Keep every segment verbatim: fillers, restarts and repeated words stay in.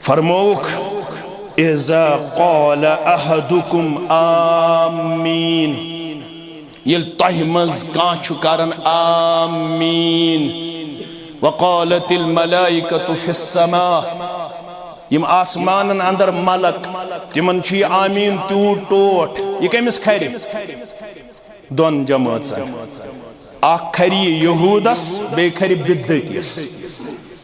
فرمووُکھ، "اذا قال احدکم آمین"، ییٚلہِ تۄہہِ منٛز کانٛہہ چھُ کران آمین، "وقالت الملائکۃ فی السماء"، یِم آسمانن اندر ملک، تِمن چھُ یہِ آمین تیوٗت ٹوٹھ، یہِ کٔمِس کھرِ؟ دۄن جمٲژن۔ اکھ کھرِ یہِ یہودس، بیٚیہِ کھرِ بدعتیس۔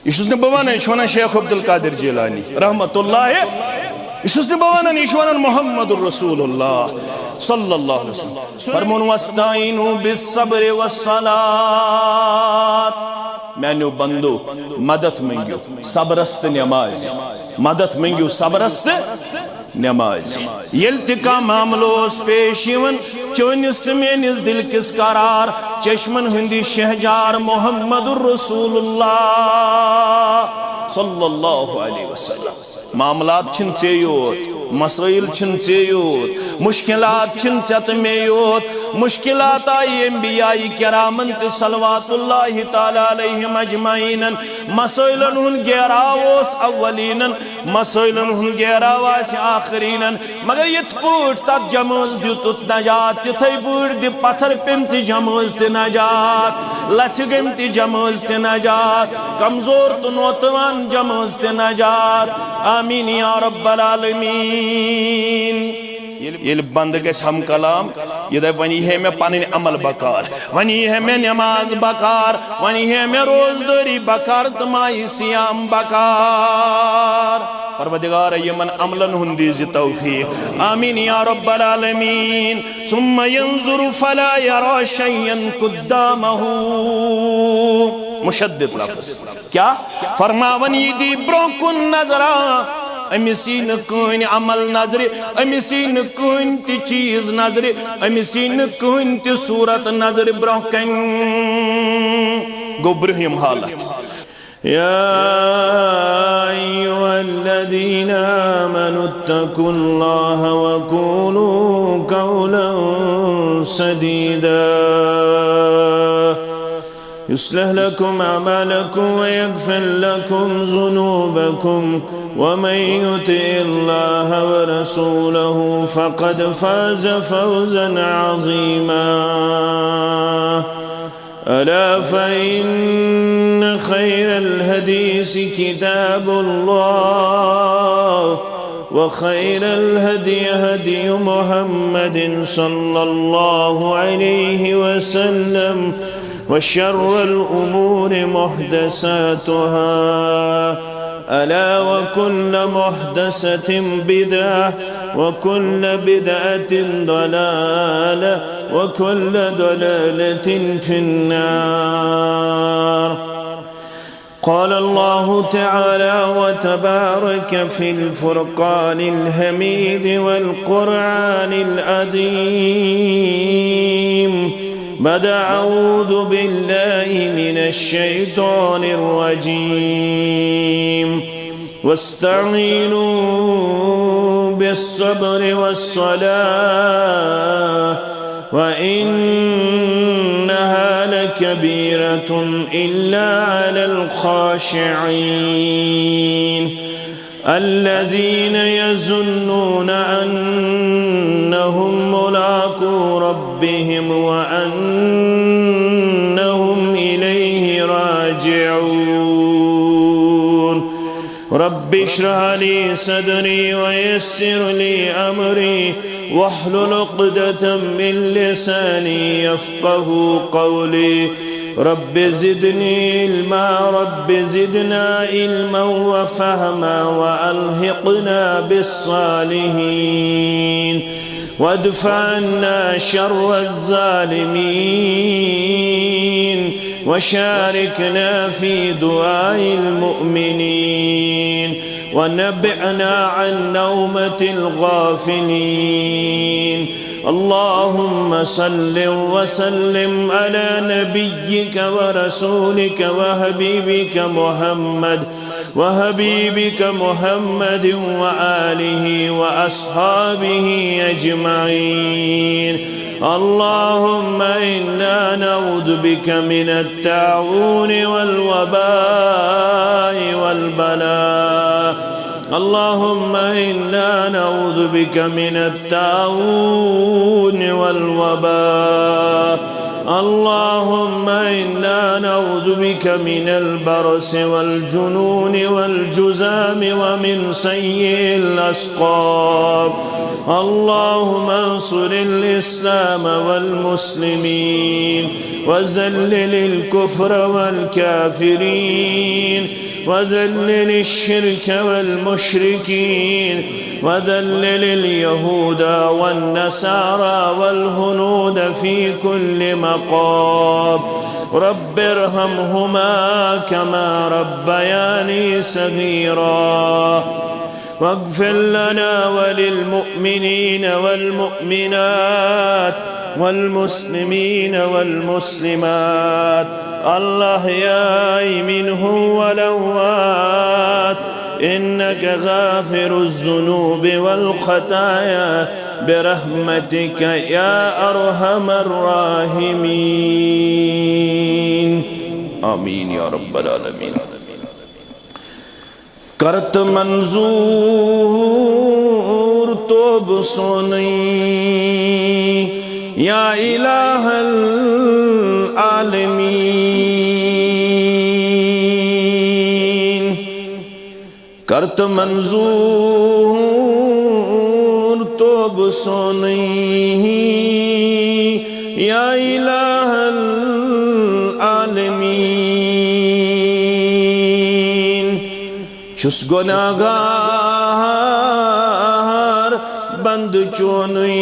یہِ چھُس نہٕ بہٕ ونان، یہِ چھُ ونان شیخ عبدالقادر جیلانی رحمت اللہ۔ یہِ چھُس نہٕ بہٕ ونان، یہِ چھُ ونان محمد رسول اللہ صلی اللہ علیہ وسلم۔ فرمون، "واستعینوا بالصبر والصلاۃ"۔ میانیو بندو، مدد منگیو صبرس تہٕ نمازِ۔ مدد منگیو صبرس تہٕ نمازِ۔ ییٚلہِ تہِ کانٛہہ معاملہٕ اوس پیش یِوان، چٲنِس تہٕ میٲنِس دِل کِس قرار چشمن ہٕنٛدِ شہجار محمد رسول اللہ صلی اللہ علیہ وسلم۔ معاملات چھِنہٕ ژےٚ یوت، مسائل چھِنہٕ ژےٚ یوت، مشکلات چھِنہٕ ژےٚ تہٕ مےٚ یوت۔ مشکلات آیہِ انبیاء کرامن تہِ صلوات اللہ تعالیٰ علیہم اجمعینن۔ مسائلن ہُنٛد گیراو اوس اولینن، مسائلن ہُنٛد گیراو آسہِ آخرینن، مگر یِتھ پٲٹھۍ تتھ جمٲژ دیُتُتھ نجات، تِتھے پٲٹھۍ دِ پتھر پیمژِ جمٲژ تہِ نجات، لژھِ گٔمتہِ جمٲژ تہِ نجات، کمزور تہٕ نوتوان جمٲژ تہِ نجات۔ آمین یا رب العالمین۔ ییٚلہِ بندٕ گژھِ ہم کلام، یہِ دپہِ، "وۄنۍ یی ہے مےٚ پنٕنۍ عمل بکار، وۄنۍ یی ہے مےٚ نماز بکار، وۄنۍ یی ہے مےٚ روزدٲری بکار تہٕ ماہِ صیام بکار۔" پروردگار، یِمن عملن ہُنٛد دیٖزِ توفیق۔ آمین یا رب العالمین۔ ثم ينظر فلا يرى شيئا قدامه۔ مشدد لفظ۔ کیا فرماون، یہِ دی برونٛہہ کُن نظرا، أمِس یی نہٕ کٕہٕنۍ عمل نظرِ، أمِس یی نہٕ کٕہٕنۍ تہِ چیٖز نظرِ، أمِس یی نہٕ کٕہٕنۍ تہِ صورت نظرِ برونٛہہ کنہِ۔ گوٚو برٛونٛہِم حالت۔ يا أيها الذين آمنوا اتقوا الله وقولوا قولا سديدا يصلح لكم أعمالكم ويغفر لكم ذنوبكم ومن يطع الله ورسوله فقد فاز فوزا عظيما. ألا فإن خير الحديث كتاب الله وخير الهدي هدي محمد صلى الله عليه وسلم وشر الأمور محدثاتها ألا وكل محدثة بدعة وكل بدعة ضلالة وكل ضلالة في النار. قال الله تعالى وتبارك في الفرقان الحميد والقرآن العظيم بعد أعوذ بالله من الشيطان الرجيم. واستعينوا بالصبر والصلاة وإنها لكبيرة إلا على الخاشعين الذين يظنون أنهم ملاقو ربهم وأنهم إليه راجعون. رب اشرح لي صدري ويسر لي أمري واحلل عقدة من لساني يفقه قولي. رب زدني علما، رب زدنا علما وفهما وألحقنا بالصالحين. وادفع عنا شر الظالمين وشاركنا في دعاء المؤمنين ونبئنا عن نومة الغافلين. اللهم صل وسلم على نبيك ورسولك وحبيبك محمد وحبيبك محمد وآله وأصحابه أجمعين. اللهم إنا نعوذ بك من الطاعون والوباء والبلاء. اللهم إنا نعوذ بك من الطاعون والوباء. اللهم إنا نعوذ بك من البرص والجنون والجذام ومن سيء الأسقام. اللهم انصر الإسلام والمسلمين وذلل الكفر والكافرين وذلل الشرك والمشركين وذلل اليهود والنصارى والهنود في كل مقام. رب ارحمهما كما ربياني صغيرا. واغفر لنا وللمؤمنين والمؤمنات والمسلمين والمسلمات الأحياء منهم والأموات إنك غافر الذنوب والخطايا برحمتك يا أرحم الراحمين. آمين يا رب العالمين. کرت منظور توب سونی یا الہ العالمین۔ کرت منظور توب سونی یا الہ العالمین۔ چھُس گۄناہگار بندٕ چونُے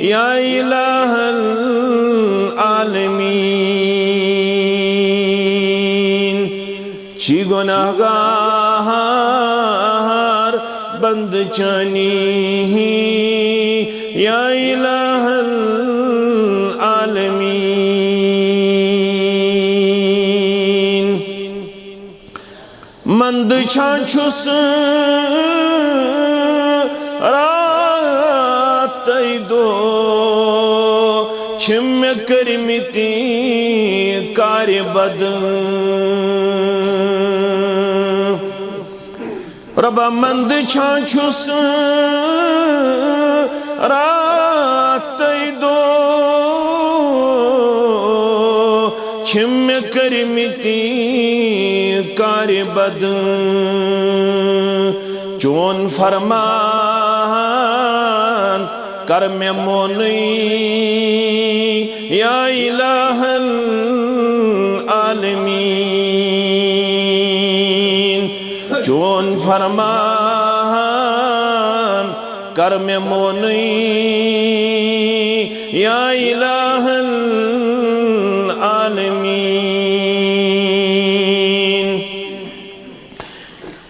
یا الہ العالمین۔ چھی گۄناہگار بندٕ چٲنی یا الہ العالمین۔ مندٕ چھا چھُس راتَے دۄہ چھِ مےٚ کٔرمٕتۍ کارِ بد۔ رۄبا مندٕ چھا چھُس راتَے دۄہ چھِ مےٚ کٔرمٕتۍ کارِ بد۔ چون فرمان کر مےٚ مونٕے یا الہ العالمین۔ چون فرمان کر مےٚ مونٕے یا الہ العالمین۔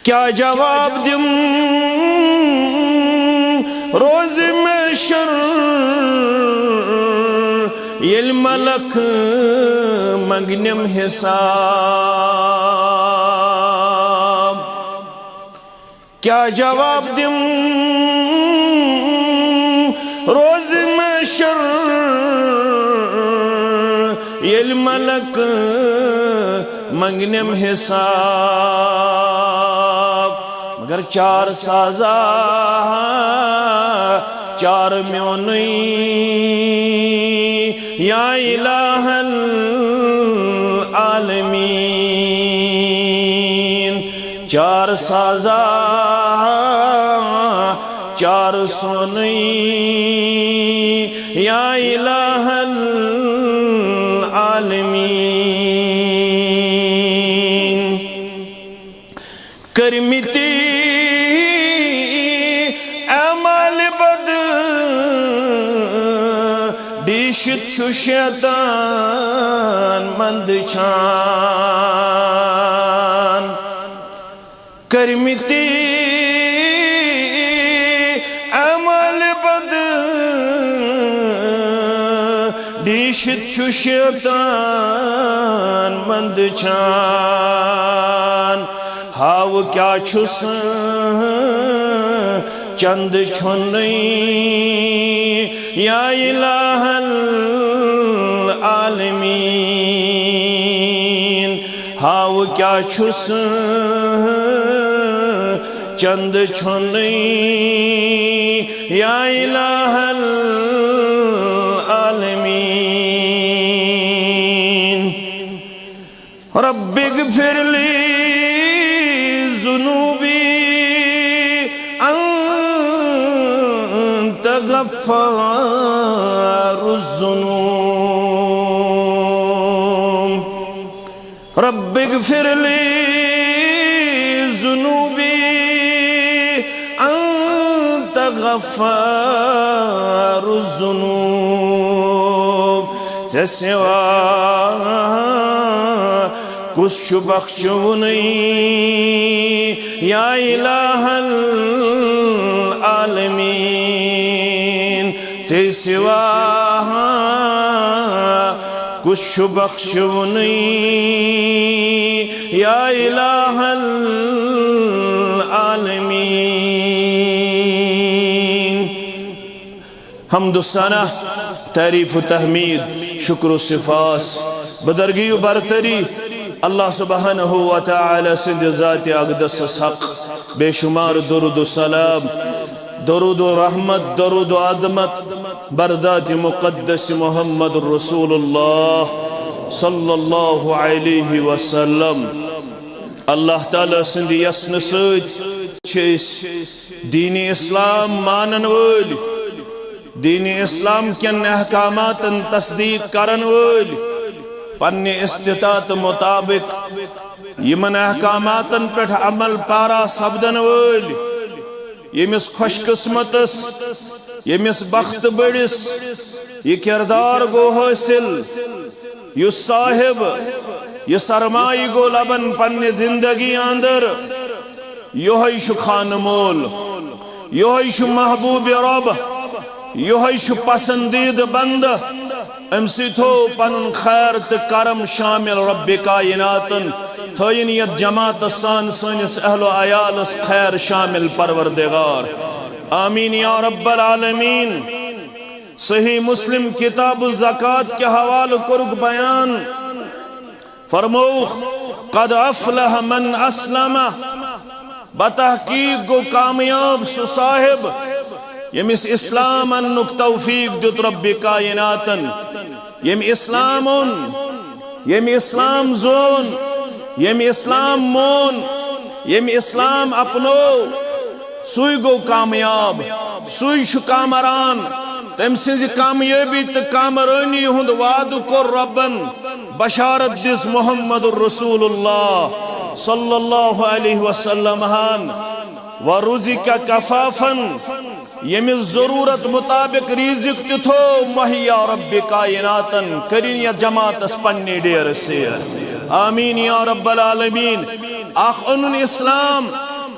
کیا جواب دِم روزِ محشر ییٚلہِ ملک منگنم حساب؟ کیا جواب دِم روزِ محشر ییٚلہِ ملک منگنم حساب؟ مگر چار سازا چار میونٕے یا الہ العالمین۔ چار سازا چار سونٕے یا الہ العالمین۔ کٔرمٕتۍ اعمال بد ڈیٖشِتھ چھُ شیطان مندٕ چھان۔ کٔرمٕتۍ اعمال بد ڈیٖشِتھ چھُ شیطان مندٕ چھان۔ ہاو کیا چھُس چند چھُنٕے یا الہ العالمین۔ ہاو کیا چھُس چند چھُنٕے یا الہ العالمین۔ رب اغفر لی ذنوبی انت غفار الذنوب۔ رب اغفر لی ذنوبی انت غفار الذنوب۔ ژےٚ سوا کُس چھُ بخشوُنٕے یا الہ العالمین؟ ژےٚ سوا کُس چھُ بخشوُنٕے یا الہ العالمین؟ حمد و ثنا، تعریف و تحمید، شکر و سپاس، بدرگی و برتری اللہ سبحانہ و تعالی سٕنٛدِ ذاتِ اقدسس حق، بے شمار درود و سلام، درود و رحمت، درود و عظمت بر ذاتِ مقدس محمد رسول اللہ صلی اللہ علیہ وسلم۔ اللہ تعالی سٕنٛدِ یژھنہٕ سۭتۍ چھِ أسۍ دیٖنِ اسلام مانن وٲلۍ، دیٖنِ اسلام کٮ۪ن احکاماتن تصدیٖق کرن وٲلۍ، پننہِ استطاعت مطابق یِمن احکاماتن پٮ۪ٹھ عمل پیرا سپدن وٲلۍ، ییٚمِس خۄش قسمتس، ییٚمِس بخت بٔڑِس یہِ کردار گوٚو حٲصِل، یُس صاحب یہِ سرمایہِ گوٚو لبن پننہِ زندگی اندر، یِہوٚے چھُ خانہٕ مول، یِہوٚے چھُ محبوب رب، یِہوٚے چھُ پسندیدٕ بندٕ۔ أمۍ سٕے تھوٚو پنُن خیر تہٕ کرم شامل رب کائناتن۔ تھٲیِن یتھ جماعتس سان سٲنِس اہل و عیالس خیر شامل پروردگار۔ آمین یا رب العالمین۔ صحیح مسلم کتاب الزکوٰۃ کہِ حوالہٕ کوٚرُکھ بیان، فرمووُکھ، "قد افلح من اسلم"، بتحقیق گوٚو کامیاب سُہ صاحب، ییٚمِس اسلام اننُک توفیق دیُت رب کائناتن، ییٚمۍ اسلام اوٚن، ییٚمۍ اسلام زون، ییٚمۍ اسلام مون، ییٚمۍ اسلام اپنوو، سُے گوٚو کامیاب، سُے چھُ کامران۔ تٔمۍ سٕنٛزِ کامیٲبی تہٕ کامرٲنی ہُنٛد وعدٕ کوٚر رۄبن، بشارت دِژ محمد رسول اللہ صلی اللہ علیہ وسلم ہن، "ورزق کفافا"، ییٚمِس ضروٗرت مُطابق رِزِق تہِ تھوو مہیا رب کائناتن۔ کٔرِن یتھ جماعتس پننہِ ڈیرٕ سیر۔ آمین یا رب العالمین۔ اکھ اوٚنُن اسلام،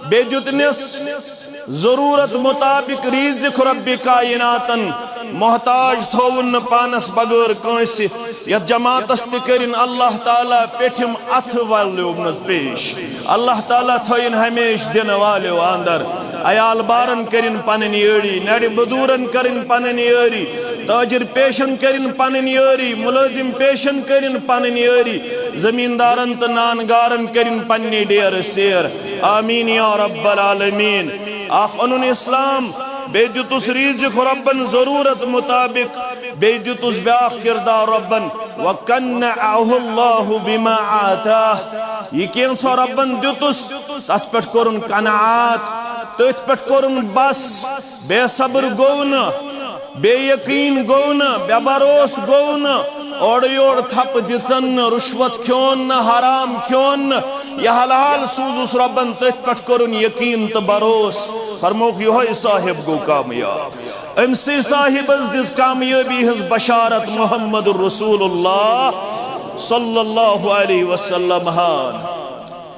بیٚیہِ دیُتنس ضروٗرت مُطابق رِزِق رب کائناتن۔ محتاج تھووُن نہٕ پانس بغٲر کٲنٛسہِ۔ یتھ جماعتس تہِ کٔرِن اللہ تعالیٰ پیٚٹھِم اتھٕ والٮ۪و منٛز پیش۔ اللہ تعالیٰ تھٲیِن ہمیشہٕ دِنہٕ والٮ۪و اندر۔ عیال بارن کٔرِن پنٕنۍ یٲری، نرِ مزوٗرن کٔرِن پنٕنۍ یٲری، تاجر پیشن کٔرِن پنٕنۍ یٲری، مُلٲزِم پیشن کٔرِن پنٕنۍ یٲری، زمیٖندارن تہٕ نان گارن کٔرِن پننہِ ڈیرٕ سیر۔ آمین یا رب العالمین۔ اکھ اوٚنُن اسلام، بیٚیہِ دیُتُس رِزِق رۄبن ضروٗرت مُطابق، بیٚیہِ دیُتُس بیٛاکھ کردار رۄبن، "وقنعه الله بما آتاه"۔ یہِ کینٛژھا رۄبن دیُتُس، تتھ پٮ۪ٹھ کوٚرُن قناعت، تٔتھۍ پٮ۪ٹھ کوٚرُن بس، بے صبر گوٚو نہٕ، بے یقین گوٚو نہٕ، بے بھروس گوٚو نہٕ، اورٕ یورٕ تھپہٕ دِژن نہٕ، رُشوت کھیوٚن نہٕ، حرام کھیوٚن نہٕ۔ یہِ حلال سوٗزُس رۄبن، تٔتھۍ پٮ۪ٹھ کوٚرُن یقین تہٕ بھروس۔ فرمووُکھ، یِہوٚے صاحب گوٚو کامیاب۔ أمۍ سٕے صاحبس دِژ کامیٲبی ہٕنٛز بشارت محمد رسول اللہ صلی اللہ علیہ وسلم ہن۔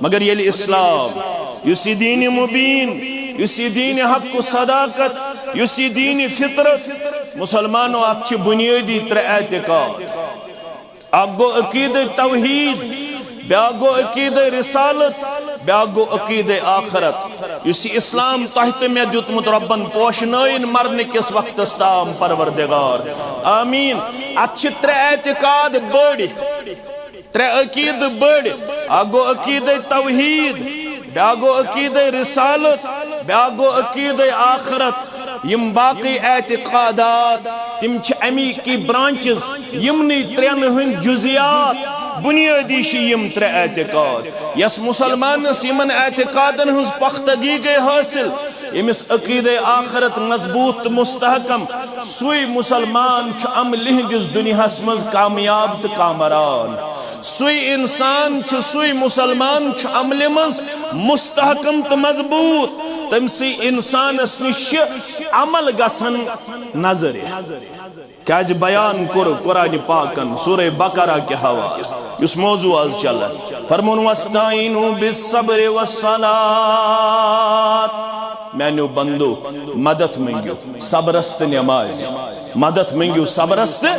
مگر ییٚلہِ اسلام، یُس یہِ دیٖنِ مُبیٖن، یُس یہِ دیٖنِ حق و صداقت، یُس یہِ دیٖنِ فطرت، مسلمانو، اتھ چھِ بُنیٲدی ترٛےٚ اعتقاد۔ اکھ گوٚو عقیدٕ توحید، بیٛاکھ گوٚو عقیدٕ رسالت، بیٛاکھ گوٚو عقیدٕ آخرت۔ یُس یہِ اسلام تۄہہِ تہٕ مےٚ دیُتمُت رۄبن پوشنٲیِن مرنہٕ کِس وقتس تام پروردگار۔ آمین۔ اتھ چھِ ترٛےٚ اعتقاد بٔڑۍ۔ ترٛےٚ عقیدٕ بٔڑۍ۔ اکھ گوٚو عقیدٕ توحید، بیاکھ گوٚو عقیدے رسالت، بیاکھ گوٚو عقیدے آخرت۔ یِم باقی اعتقادات، تِم چھِ امی کی برانچز، یِمنٕے ترٛٮ۪ن ہٕنٛدۍ جزیات۔ بنیٲدی چھِ یِم ترٛےٚ اعتقاد۔ یس مسلمانس یِمن اعتقادن ہٕنٛز پختگی گٔے حٲصِل، ییٚمِس عقیدے آخرت مضبوط تہٕ مستحکم، سُے مسلمان چھُ عملہِ ہٕنٛدِس دُنیاہس منٛز کامیاب تہٕ کامران۔ سُے انسان چھُ، سُے مسلمان چھُ عملہِ منٛز مستحکم تہٕ مضبوط۔ تٔمۍ سٕے انسانس نِش چھِ عمل گژھان نظرِ۔ کیازِ بیان کوٚر قرآن پاکن سورہ بقرہ کہِ حوالہٕ، یُس موضوع آز چلان، فرمون، "واستعینوا بالصبر والصلاۃ"۔ میانیو بندو، مدد منگیو صبرس تہٕ نماز، مدد منگیو صبرس تہٕ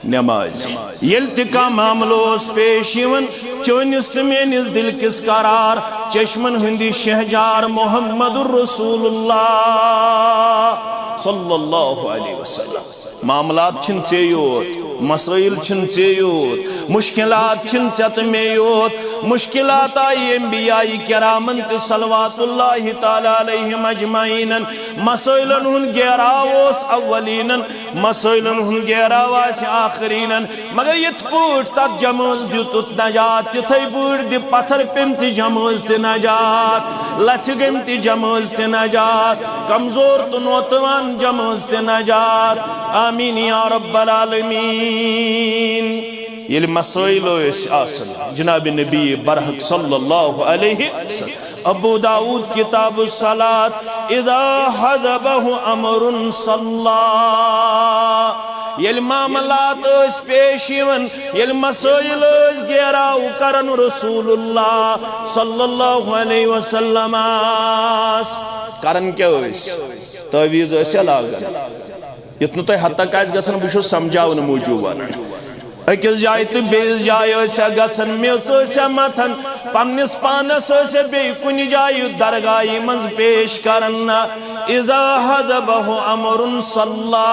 نماز۔ ییٚلہِ تہِ کانٛہہ معاملہٕ اوس پیش یِوان، چٲنِس تہٕ میٲنِس دِل کِس قرار چشمن ہٕنٛدِ شہجار محمد رسول اللہ صلی اللہ علیہ وسلم۔ معاملات چھِنہٕ ژے یوت، مسائل چھِنہٕ ژے یوت، مشکلات چھِنہٕ ژےٚ تہٕ مےٚ یوت۔ مشکلات آیہِ انبیاء کرامن تہٕ صلوات اللہ تعالیٰ علیہم اجمعینن۔ مسائلن ہُنٛد گیراو اوس اولینن، مسائلن ہُنٛد گیراو آسہِ آخرینن۔ مگر یِتھ پٲٹھۍ تتھ جمٲژ دیُتُتھ نجات، تِتھے پٲٹھۍ دِ پتھر پیمژِ جمٲژ تہِ نجات، لژھِ گٔمتِ جمٲژ تہِ نجات، کمزور تہٕ نوتوان جمٲژ تہِ نجات۔ آمین یا رب العالمین۔ ییٚلہِ مسائل ٲسۍ آسان، جناب نبی برحق صلی اللہ علیہ وسلم، ابو داؤد کتاب الصلاۃ، اذا حضبہ امر صلی۔ ییٚلہِ معاملات ٲسۍ پیش یِوان، ییٚلہِ مسائل ٲسۍ گیراو کران رسول اللہ صلی اللہ علیہ وسلمس، کران کیٛاہ ٲسۍ؟ تعویذ ٲسۍ یا لاگان؟ یُتھ نہٕ تۄہہِ ہتک آسہِ گژھان، بہٕ چھُس سمجھاونہٕ موٗجوٗب ونان۔ أکِس جایہِ تہٕ بیٚیِس جایہِ ٲسۍ ہا گژھان، میٚژ ٲسۍ ہا متھان، پننِس پانس ٲسۍ ہا بیٚیہِ کُنہِ جایہِ درگاہہِ منٛز پیش کران۔ نہ، اذا حضبہ امر صلی،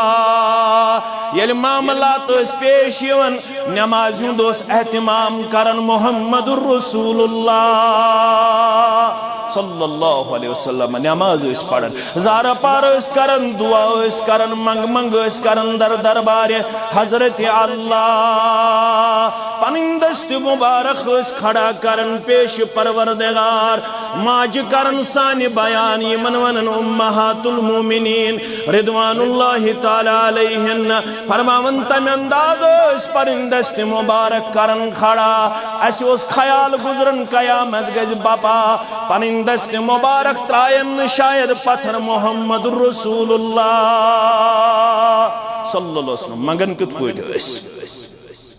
ییٚلہِ معاملات ٲسۍ پیش یِوان، نمازِ ہُنٛد اوس اہتمام کران محمد رسول اللہ صلی اللہ علیہ وسلم۔ نماز ٲسۍ پران، زارٕ پار ٲسۍ کران، دعا ٲسۍ کران، منگ منگ ٲسۍ کران در دربارِ حضرت اللہ۔ پنٕنۍ دست مبارک ٲسۍ کھڑا کران پیش پروردگار۔ ماجہِ کرن سانہِ بیان، یِمن ونن امہات المومنین رضوان اللہ تعالی علیہن۔ فرماون، تمہِ انداز ٲسۍ پنٕنۍ دست مبارک کرن کھڑا۔ اسہِ اوس خیال گزران قیامت گژھِ بپا، پنٕنۍ دست مبارک ترایَن نہٕ شاید پتھر محمد رسول اللہ صلی اللہ علیہ وسلم۔ منگان کِتھ پٲٹھۍ ٲسۍ؟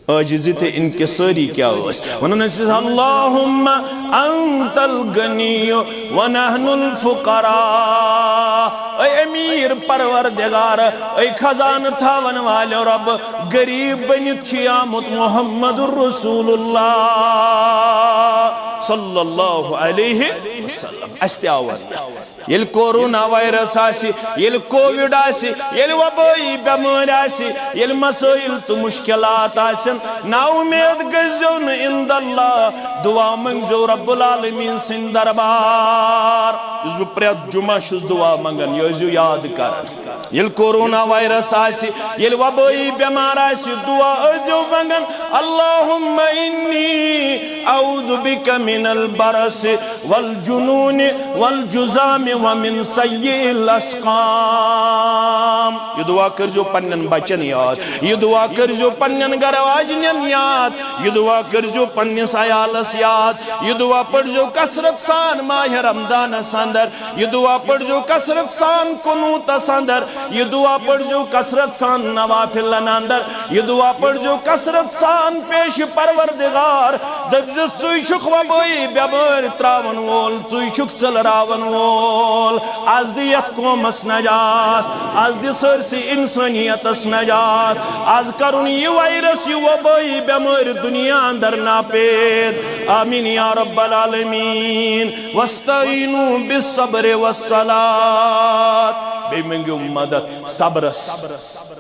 عاجزی تہٕ انکساری کیٛاہ ٲس؟ ونان ٲسِس، "اللہم انت الغنی و نحن الفقراء۔" اے امیر پروردگار، اے خزانہٕ تھاون والٮ۪و رب، غریب بٔنِتھ چھُ آمُت محمد رسول اللہ صلی اللہ علیہ وسلم۔ اسہِ تہِ آو وَننہٕ۔ ییٚلہِ کورونا وایرس آسہِ، ییٚلہِ کووِڈ آسہِ، ییٚلہِ وبٲیی بٮ۪مٲرۍ آسہِ، ییٚلہِ مسٲیِل تہٕ مُشکِلات آسن، نا اُمید گٔژھۍزیو نہٕ عند اللہ، دُعا مٔنٛگزیو رب العالمیٖن سٕنٛدِ دربار۔ یُس بہٕ پرٛٮ۪تھ جُمعہ چھُس دُعا منٛگان، یہِ ٲسۍزیو یاد کران۔ ییٚلہِ کورونا وایرس آسہِ، ییٚلہِ وبٲیی بٮ۪مار آسہِ، دُعا ٲسۍزیو منٛگان، اللہم انی اعوذ بک من البرص والجنون والجذام ومن سیئ الاسقام۔ یہِ دُعا کٔرۍزیو پنٛنٮ۪ن بچن یاد، یہِ دُعا کٔرۍزیو پنٛنٮ۪ن گرٕ واجنٮ۪ن یاد، یہِ دُعا کٔرۍزیو پنٛنِس عیالس یاد، یہِ دُعا پٔرۍزیو کثرت سان ماہِ رمضانس اندر، یہِ دُعا پٔرۍزیو کثرت سان قنوٗتس اندر، یہِ دُعا پٔرۍزیو کثرت سان نوافلن اندر، یہِ دُعا پٔرۍزیو کثرت سان پیش پروردگار۔ دٔپۍزٮ۪س، ژٕے چھُکھ وبٲیی بٮ۪مٲرۍ ترٛاوَن وول، ژٕے چھُکھ ژٔلراوَن وول۔ از دِ یَتھ قومَس نجات، از دِ سٲرسٕے اِنسٲنیتَس نجات۔ از کَرُن یہِ وایرس، یہِ وبٲیی بٮ۪مٲرۍ دُنیا اندر ناپید۔ آمین یا رب العالمین۔ واستعینوا بالصبر والصلاۃ۔ بیٚیہِ مٔنٛگِو مدد صبرس،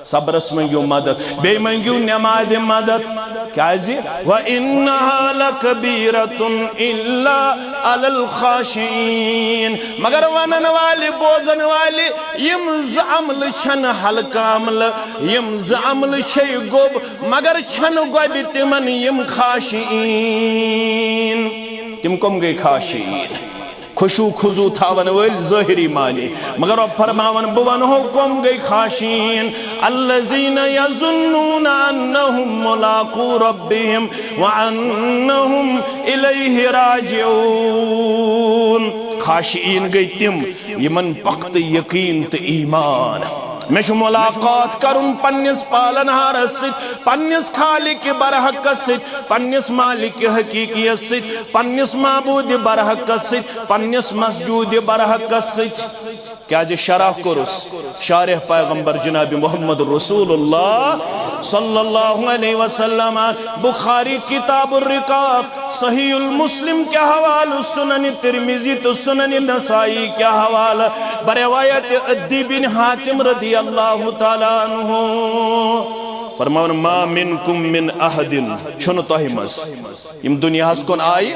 صبرس مٔنٛگِو مدد، بیٚیہِ مٔنٛگِو نٮ۪مازِ مدد۔ کیٛازِ؟ وَإِنَّهَا لَكَبِيرَةٌ إِلَّا عَلَى الْخَاشِعِينَ۔ مگر ونن والہِ، بوزن والہِ، یِم زٕ عملہٕ چھنہٕ ہلکہٕ عملہٕ، یِم زٕ عملہٕ چھے گوٚب، مگر چھنہٕ گۄبہِ تِمن یِم خاشعین۔ تِم کم گٔے خاشعین؟ خشوع خضوع تھاون وٲلۍ ظٲہری معنی۔ مگر رب فرماون، بہٕ ونہو کم گٔے خاشعین۔ الذين يظنون أنهم ملاقو ربهم وأنهم إليه راجعون۔ خاشعین گٔے تِم یِمن پختہٕ یقین تہٕ ایمان۔ مےٚ چھُ ملاقات کرُن پننِس پالنہارس سۭتۍ، پننِس خالق برحقس سۭتۍ، پننِس مالک حقیقیس سۭتۍ، پننِس معبود برحقس سۭتۍ، پننِس مسجود برحقس سۭتۍ۔ کیازِ شرح کوٚرُس شارح پیغمبر جناب محمد رسول اللہ صلی اللہ علیہ وسلم۔ بخاری کتاب الرقاق، صحیح المسلم کہِ حوالہٕ، سنن ترمذی تہٕ سنن نسائی کہِ حوالہٕ، بروایت عدی بن حاتم رضی اللہ تعالیٰ عنہ فرماون، ما منکم من احد، چھُنہٕ تۄہہِ منٛز، یِم دُنیاہَس کُن آیہِ،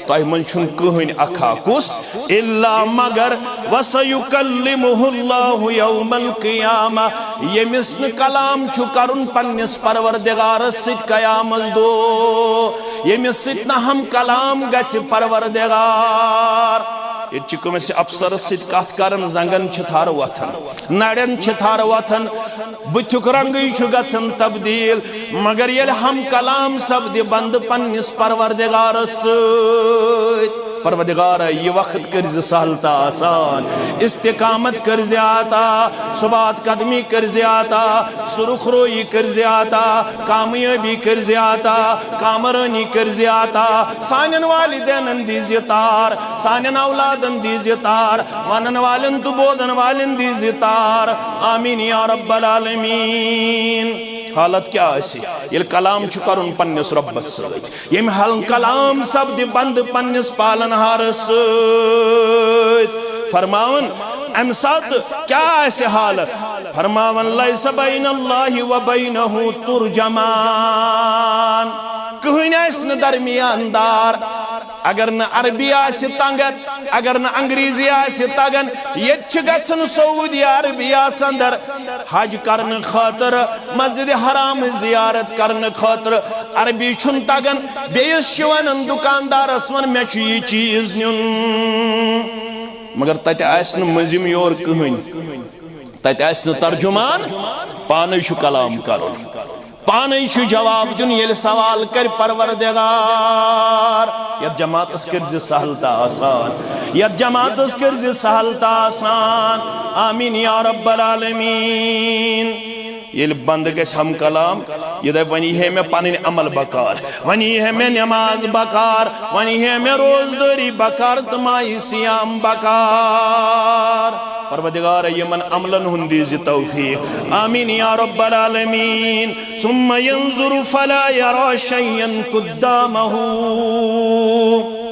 تۄہہِ منٛز چھُنہٕ کٕہٕنۍ اکھا۔ کُس؟ الا، مگر، وسیکلمہ اللہ یوم القیامہ، ییٚمِس نہٕ کلام چھُ کرُن پننِس پروردگارس سۭتۍ قیامت دۄہ، ییٚمِس سۭتۍ نہٕ ہم کلام گژھِ پروردگار۔ ییٚتہِ چھِ کٲنٛسہِ افسرس سۭتۍ کتھ کران، زنگن چھِ تھر وۄتھان، نرٮ۪ن چھِ تھر وۄتھان، بُتھیُک رنگٕے چھُ گژھان تبدیل، مگر ییٚلہِ ہم کلام سپدِ بندٕ پننِس پروردگارس سۭتۍ، پروردگارا، یہِ وقت کٔرۍ زِ سہل تہٕ آسان، استقامت کٔرۍ زِ عطا، ثبات قدمی کٔرۍ زِ عطا، سرخ رویی کٔرۍ زِ عطا، کامیٲبی کٔرۍ زِ عطا، کامرٲنی کٔرۍ زِ عطا، سانٮ۪ن والدینن دی زِ تار، سانٮ۪ن اولادن دی زِ تار، ونن والٮ۪ن تہٕ بوزن والٮ۪ن دی زِ تار۔ آمین یا رب العالمین۔ حالت کیٛاہ آسہِ ییٚلہِ کلام چھُ کرُن پننِس رۄبس سۭتۍ، ییٚمہِ حل کلام سپدِ بندٕ پننِس پالنہارس سۭتۍ؟ فرماوان، امہِ ساتہٕ کیٛاہ آسہِ حالت؟ فرماوان، لیس بین اللہ و بینہ ترجمان، کٕہٕنۍ آسہِ نہٕ درمیان دار۔ اگر نہٕ عربی آسہِ تگان، اگر نہٕ انگریزی آسہِ تگان، ییٚتہِ چھِ گژھان سعودی عربیہ اندر حج کرنہٕ خٲطرٕ، مسجد حرام زیارت کرنہٕ خٲطرٕ۔ عربی چھُنہٕ تگان، بیٚیِس چھِ ونان دُکاندارس، ون، مےٚ چھُ یہِ چیٖز نیُن، مگر تتہِ آسہِ نہٕ مٔنٛزِم یور کٕہٕنۍ، تتہِ آسہِ نہٕ ترجمان، پانے چھُ کلام کرُن، پانے چھُ جواب دیُن، ییٚلہِ سوال کرِ پروردگار۔ یتھ جماعتس کٔرۍ زِ سہل تہٕ آسان، یتھ جماعتس کٔرۍ زِ سہل تہٕ آسان۔ آمین یا رب العالمین۔ ییٚلہِ بندٕ گژھِ ہم کلام، یہِ دپہِ، وۄنۍ یی ہے مےٚ پنٕنۍ عمل بکار، وۄنۍ یی ہے مےٚ نماز بکار، وۄنۍ یی ہے مےٚ روزدٲری بکار تہٕ ماہِ صیام بکار۔ پروردگار، یِمن عملن ہُنٛد دی زِ توفیق۔ آمین یا رب العالمین۔ ثم ينظر فلا يرى شيئا قدامه۔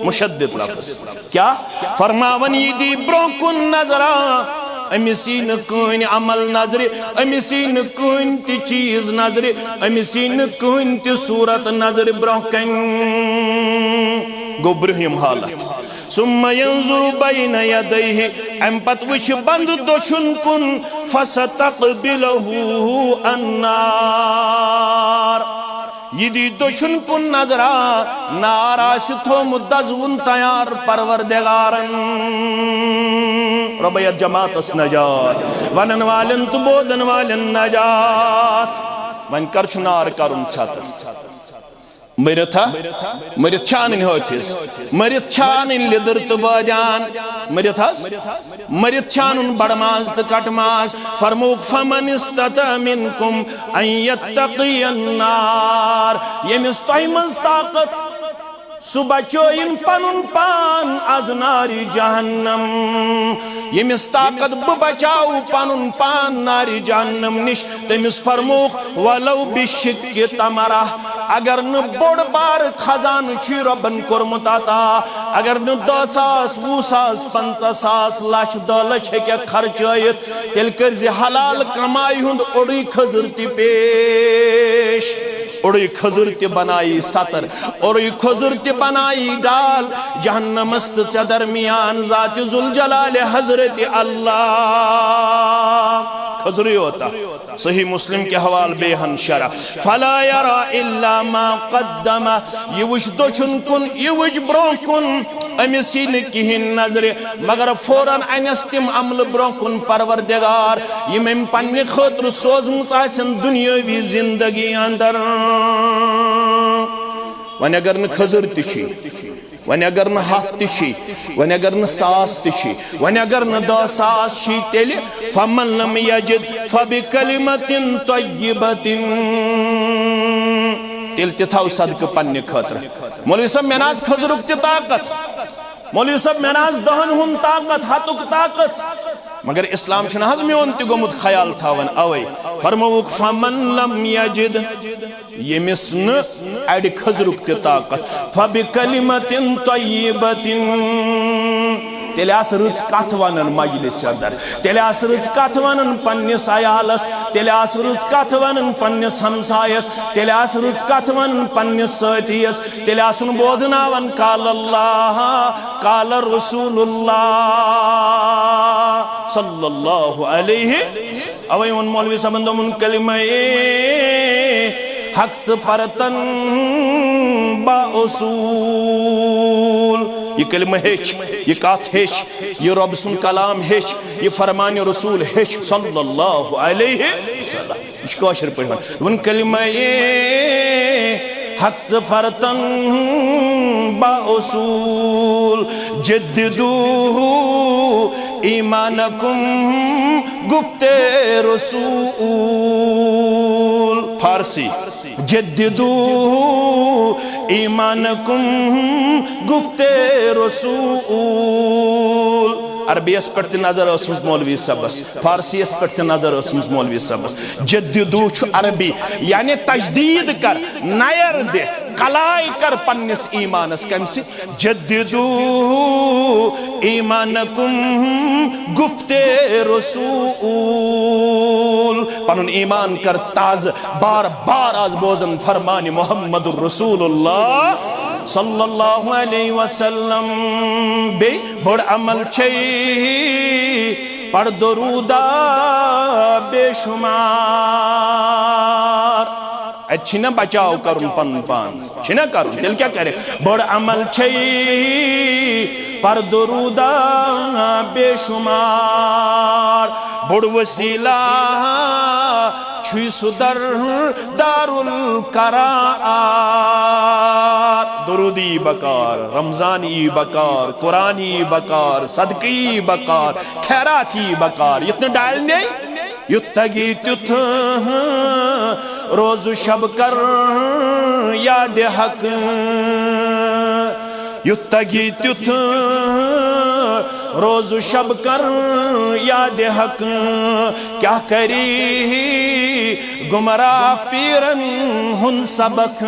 مشدد لفظ۔ کیا؟ فرماوان، یہِ دی برونٛہہ کُن نظرا، أمِس یی نہٕ کٕہٕنۍ عمل نظرِ، أمِس یی نہٕ کٕہٕنۍ تہِ چیٖز نظرِ، أمِس یی نہٕ کٕہٕنۍ تہِ صوٗرت نظرِ برونٛہہ کنہِ۔ گوٚو برٛونٛہِم حالت۔ ثم ينظر بين يديه، امہِ پتہٕ وٕچھِ بندٕ دٔچھُن کُن، فستقبله النار۔ یہِ دی دٔچھُن کُن نظرا، نار آسہِ تھومُت دزوُن تیار پروردگارن۔ رۄبہ، یتھ جماعتس نجات، ونن والٮ۪ن تہٕ بوزن والٮ۪ن نجات۔ وۄنۍ کر چھُ نار کرُن ژھتہٕ؟ مٔرِتھ ہا؟ مٔرِتھ چھا انٕنۍ حٲفظ؟ مٔرِتھ چھا انٕنۍ لیٚدٕر تہٕ بٲدیان؟ مٔرِتھ حظ؟ مٔرِتھ چھا انُن بڑٕ ماز تہٕ کٹہٕ ماز؟ فرمووُکھ، فمن استطاع منکم ان یتقی النار۔ ییٚمِس تۄہہِ منٛز طاقت، سُہ بچٲیِن پنُن پان از نارِ جہنم۔ ییٚمِس طاقت بہٕ بچاوٕ پنُن پان نارِ جہنم نِش، تٔمِس فرمووُکھ، ولو بشق تمرہ۔ اگر نہٕ بوٚڑ بار خزانہٕ چھُے رۄبن کوٚرمُت عطا، اگر نہٕ دَہ ساس، وُہ ساس، پنٛژاہ ساس، لچھ، دَہ لچھ ہیٚککھ خرچٲیِتھ، تیٚلہِ کٔرۍ زِ حلال کمایہِ ہُنٛد اوٚڑُے کھٔزٕر تہِ پیش۔ اوٚڑُے کھٔزٕر تہِ بنایی ستر، اوٚڑُے کھٔزٕر تہِ بنایی ڈال، جہنمس تہٕ ژےٚ درمیان ذات ذوالجلال حضرت اللہ۔ کھٔزرٕے یوتا۔ صحیح مسلم کہِ حوالہٕ بیٚیہِ ہن شرح۔ فلا يرى إلا ما قدم۔ یہِ وٕچھ دٔچھُن کُن، یہِ وٕچھ برونٛہہ کُن، أمِس یی نہٕ کِہیٖنۍ نظرِ، مگر فوراً انٮ۪س تِم عملہٕ برونٛہہ کُن پروردگار، یِم أمۍ پننہِ خٲطرٕ سوزمٕژ آسن دُنیٲوی زندگی اندر۔ وۄنۍ اگر نہٕ کھٔزٕر تہِ چھُے، وۄنۍ اگر نہٕ ہتھ تہِ چھُے، وۄنۍ اگر نہٕ ساس تہِ چھُے، وۄنۍ اگر نہٕ دَہ ساس چھُے، تیٚلہِ فمن لم یجد فبکلمة طیبة۔ تیٚلہِ تہِ تھاو صدقہٕ پننہِ خٲطرٕ۔ مولوی صٲب، مےٚ نہ حظ کھٔزرُک تہِ طاقت۔ مولوی صٲب، مےٚ نہ حظ دَہن ہُنٛد طاقت، ہتُک طاقت۔ مگر اسلام چھُنہٕ حظ میون تہِ گوٚمُت خیال تھاوان۔ اوے فرمووُکھ، فمن لم یجد۔ ییٚمِس نہٕ اَڑِ کھٔزرُک تہِ طاقت، فبکلمة طیبة، تیٚلہِ آس رٕژ کتھ ونان مجلس اندر، تیٚلہِ آس رٕژ کتھ ونان پننِس عیالس، تیٚلہِ آس رٕژ کتھ ونان پننِس ہمسایس، تیٚلہِ آس رٕژ کتھ ونان پننِس سٲتھیس، تیٚلہِ آسُن بوزناوان قال اللہ، قال رسول اللہ صلی اللہ علیہ۔ اوے ووٚن مولوی صٲبن، دوٚپُن، کلمہ حق ژٕ پرتن با اصول۔ یہِ کلمہ ہیٚچھ، یہِ کتھ ہیٚچھ، یہِ رۄب سُنٛد کلام ہیٚچھ، یہِ فرمان رسول ہیٚچھ صلی اللہ علیہ وسلم۔ یہِ چھُ کٲشِر پٲٹھۍ وَنان۔ دوٚپُن، کلمہ حق ژٕ پرتن با اصول، جددو ایمانکم گفت رسول۔ فارسی، جددو ایمانکم گفت رسول۔ عربی یس پٮ۪ٹھ تہِ نظر ٲسمٕژ مولوی صٲبس، فارسی یس پٮ۪ٹھ تہِ نظر ٲسمٕژ مولوی صٲبس۔ جددو چھُ عربی، یعنی تجدید کر، نیر دِ، کلاے کر پننِس ایمانس۔ کمہِ سۭتۍ؟ جددو ایمانکم گفت رسول، پنُن ایمان کر تازٕ، بار بار آز بوزن فرمان محمد رسول اللہ صلی اللہ علیہ وسلم۔ بیٚیہِ بوٚڑ عمل چھے پڑھ درودہ بے شمار۔ اتہِ چھِنہ بچاو کرُن پنُن پان، چھِنہ کرُن، تیٚلہِ کیٛاہ کرِ؟ بٔڑ عمل چھے پردٕ روٗدا بے شمار، بوٚڑ وسیلہ چھُے سُہ در دارالقرار۔ درود یی بکار، رمضان یی بکار، قرآن یی بکار، صدقہٕ یی بکار، خیرات یی بکار، یُتھ نہٕ ڈالنے۔ یُتھ تگی تیُتھ روزٕ شب کر یاد حق، یُتھ تگی تیُتھ روزٕ شب کر یاد حق۔ کیٛاہ کری گمراہ پیرن ہُنٛد سبق؟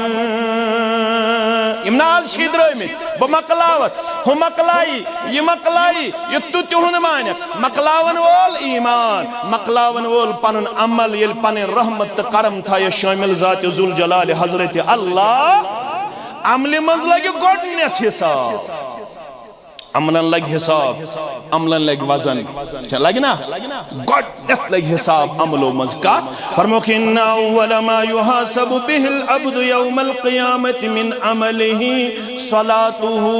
یِم ناز چھِ درٛٲمٕتۍ، بہٕ مۄکلاوَتھ، ہُہ مۄکلایی، یہِ مۄکلایی، یہِ تہٕ تِہُنٛد مانہِ۔ مۄکلاون وول ایمان، مۄکلاون وول پنُن عمل، ییٚلہِ پنٕنۍ رحمت تہٕ کرم تھایس شٲمِل ذات ذوالجلال حضرت اللہ، عملہِ منٛز لگہِ گۄڈٕنیتھ حساب۔ عملن لگہِ حساب، عملن لگہِ وزن۔ چھا لگہِ نا؟ گۄڈٕنیتھ لگہِ حساب عملو منٛز۔ کتھ؟ فرموکھ، ان اول ما یحاسب به العبد یوم القیامة من عمله صلاته۔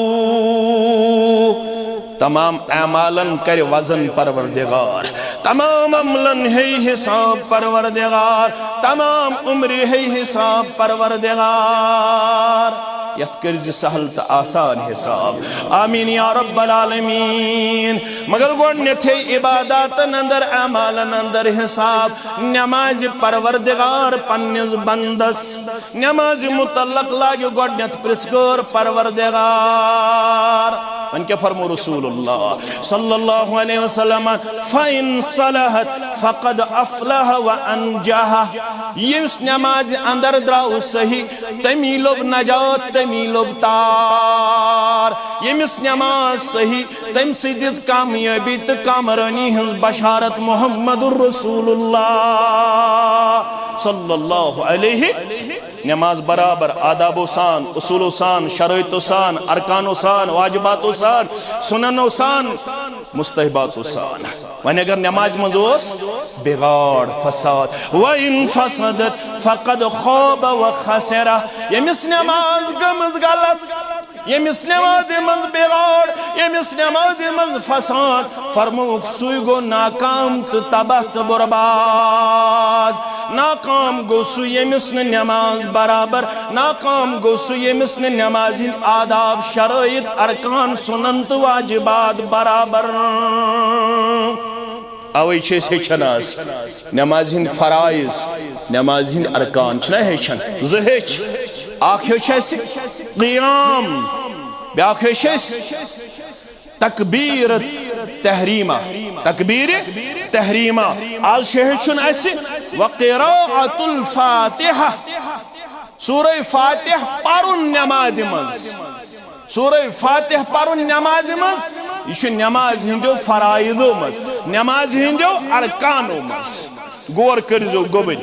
تمام اعمالن کرِ وزن پروردگار، تمام عملن ہیٚیہِ حساب پروردگار، تمام عمرِ ہیٚیہِ حساب پروردگار۔ یتھ کٔرۍ زِ سہل تہٕ آسان حساب۔ آمین یا رب العالمین۔ مگر گۄڈٕنیتھٕے عباداتن اندر، اعمالن اندر حساب۔ نمازِ پروردگار پننِس بندس، نمازِ متعلق لاگہِ گۄڈٕنیتھ پرژھ گٲر پروردگار۔ وۄنۍ کیٛاہ فرمو رسول اللہ صلی اللہ علیہ وسلم؟ فَإِن صَلَحَتْ فقد افلح و انجح۔ یُس نماز اندر درٛاو صحیح، تٔمی لوٚب نجات، تٔمی لوٚب تار۔ ییٚمِس نماز صحیح، تٔمۍ سٕے دِژ کامیٲبی تہٕ کامرٲنی ہٕنٛز بشارت محمد رسول اللہ صلی اللہ علیہ۔ نماز برابر آدابو سان، اصولو سان، شرٲیطو سان، ارکانو سان، واجباتو سان، سننو سان، مستحباتو سان۔ وۄنۍ اگر نمازِ منٛز اوس بگاڑ، فساد، وَإِنْ فَسَدَتْ فَقَدْ خَابَ وَخَسِرَ۔ ییٚمِس نماز گٔمٕژ غلط، ییٚمِس نمازِ منٛز بگاڑ، ییٚمِس نمازِ منٛز فساد، فرمووُکھ، سُے گوٚو ناکام تہٕ تباہ تہٕ برباد۔ ناکام گوٚو سُہ، ییٚمِس نہٕ نماز برابر، ناکام گوٚو سُہ، ییٚمِس نہٕ نمازِ ہٕنٛدۍ آداب، شرٲیط، ارکان، سنن تہٕ واجبات برابر۔ اوے چھِ أسۍ ہیٚچھان آز نمازِ ہٕنٛدۍ فرائض، نمازِ ہٕنٛدۍ ارکان چھِنہ ہیٚچھان۔ زٕ ہیٚچھ، اکھ ہیوٚچھ اَسہِ قیام، بیٛاکھ ہیوٚچھ اَسہِ تکبیر تحریمہ، تکبیر تحریمہ۔ آز چھُ ہیٚچھُن اَسہِ وقراءۃ الفاتحہ، سورہ فاتح پرُن نمازِ منٛز۔ سورہ فاتح پرُن نمازِ منٛز، یہِ چھُ نمازِ ہٕنٛدیو فرائضو منٛز، نمازِ ہٕنٛدیو ارکانو منٛز۔ غور کٔرزیو گوٚبٕرۍ،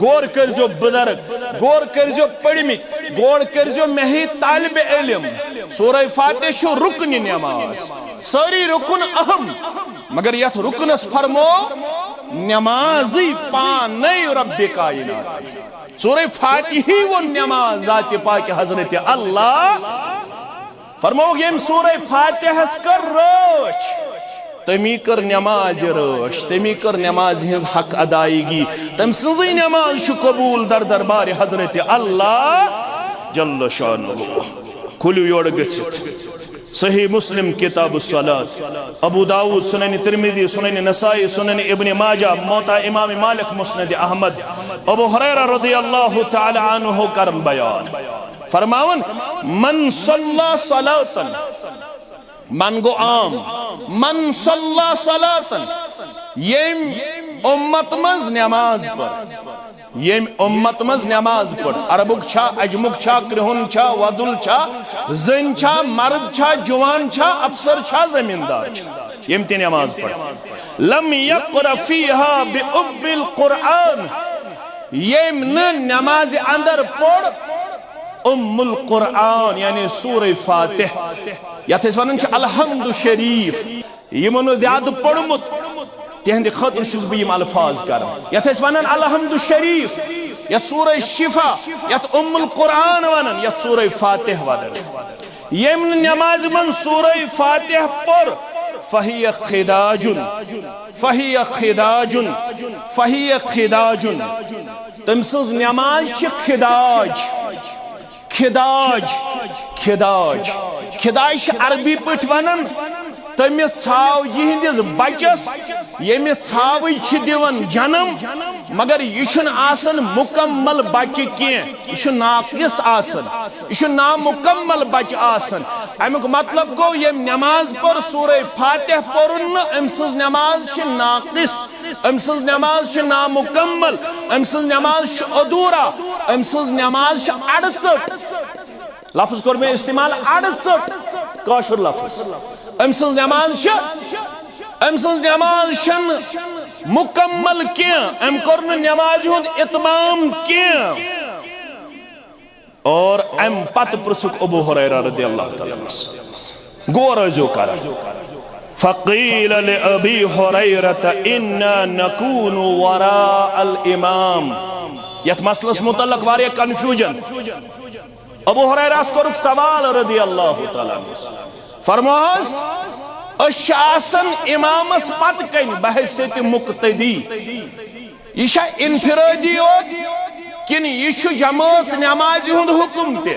غور کٔرزیو بُزرگ، غور کٔرزیو پٔرمٕتۍ، غور کٔرزیو مےٚ ہی طالب علم۔ سورہ فاتح چھُ رُکنِ نماز، سٲری رُکُن اہم، مگر یتھ رُکنس فرمو نمازٕے پانے ربِ کائنات۔ سورہ فاتحی ووٚن نماز ذاتِ پاکِ حضرت اللہ۔ فرمووُکھ، ییٚمۍ سورہ فاتحس کٔر رٲچھ، تٔمی کٔر نمازِ رٲچھ، تٔمی کٔر نمازِ ہٕنٛز حق ادائیگی۔ تٔمۍ سٕنٛزٕے نماز چھُ قبول در دربارِ حضرت اللہ جل شانہ۔ کھُلِو یورٕ گٔژھِتھ۔ صحیح مسلم کتاب الصلاۃ، ابو داؤد، سنن ترمذی، سنن نسائی، سنن ابن ماجہ، موطا امام مالک، مسند احمد۔ ابو ہریرہ رضی اللہ تعالی عنہ کرن بیان فرماون، من صلی صلاۃ، من گو عام، من صلی صلاۃ، ییٚمۍ امت منٛز نماز پٔر، ییٚمۍ امت منٛز نماز پٔر، عربُک چھا، عجمُک چھا، کرٛہُن چھا، وۄدُل چھا، زٔنۍ چھا، مرد چھا، جوان چھا، افسر چھا، زمیٖندار چھا، ییٚمۍ تہِ نماز پٔر، لم یقر فیہا بأم القرآن، ییٚمۍ نہٕ نمازِ اندر پوٚر ام القرآن، یعنی سورہ فاتح، یتھ أسۍ ونان چھِ الحمد شریف۔ یِمو نہٕ زیادٕ پوٚرمُت، تِہنٛدِ خٲطرٕ چھُس بہٕ یِم الفاظ کران۔ یتھ أسۍ ونان الحمد شریف، یتھ سورہ شفا، یتھ ام القرآن ونان، یتھ سورہ فاتح ونان۔ ییٚمۍ نہٕ نمازِ منٛز سورہ فاتح پوٚر، فہی خداجن، فہی خداجن، فہی خداجن۔ تٔمۍ سٕنٛز نماز چھِ خداج، خداج، خداج۔ خداج چھِ عربی پٲٹھۍ ونان تٔمِس ژھاو یِہنٛدِس بچس، ییٚمِس ژھاوٕے چھِ دِوان جنم، مگر یہِ چھُنہٕ آسان مکمل بچہِ کینٛہہ، یہِ چھُ ناقص آسان، یہِ چھُ نامکمل بچہِ آسان۔ امیُک مطلب گوٚو، ییٚمۍ نماز پٔر، سورہ فاتح پوٚرُن نہٕ، أمۍ سٕنٛز نماز چھِ ناقص، أمۍ سٕنٛز نماز چھِ نامکمل، أمۍ سٕنٛز نماز چھِ ادھورا، أمۍ سٕنٛز نماز چھِ اڑٕ ژٔٹ۔ لفظ کوٚر مےٚ استعمال، اڑٕ ژٔٹ، کٲشُر لفظ۔ أمۍ سٕنٛز نماز چھِ، أمۍ سٕنٛز نماز چھَنہٕ مکمل کینٛہہ، أمۍ کوٚر نہٕ نمازِ ہُنٛد اتمام کینٛہہ۔ اور امہِ پتہٕ پرژھُکھ ابو ہریرہ رضی اللہ تعالیٰ عنہ۔ غور ٲسۍزیو کران۔ فقیل لأبی ہریرہ انا نکون وراء الامام۔ یتھ مسئلس متعلق واریاہ کنفیوجن۔ ابو ہریرہس کوٚرُکھ سوال رضی اللہ تعالیٰ عنہ۔ فرموہس، أسۍ چھِ آسان امامس پتہٕ کنۍ بحیثیت مقتدی۔ یہِ چھا انفرادی یوت کِنہٕ یہِ چھُ جمٲژ نمازِ ہُنٛد حکم تہِ؟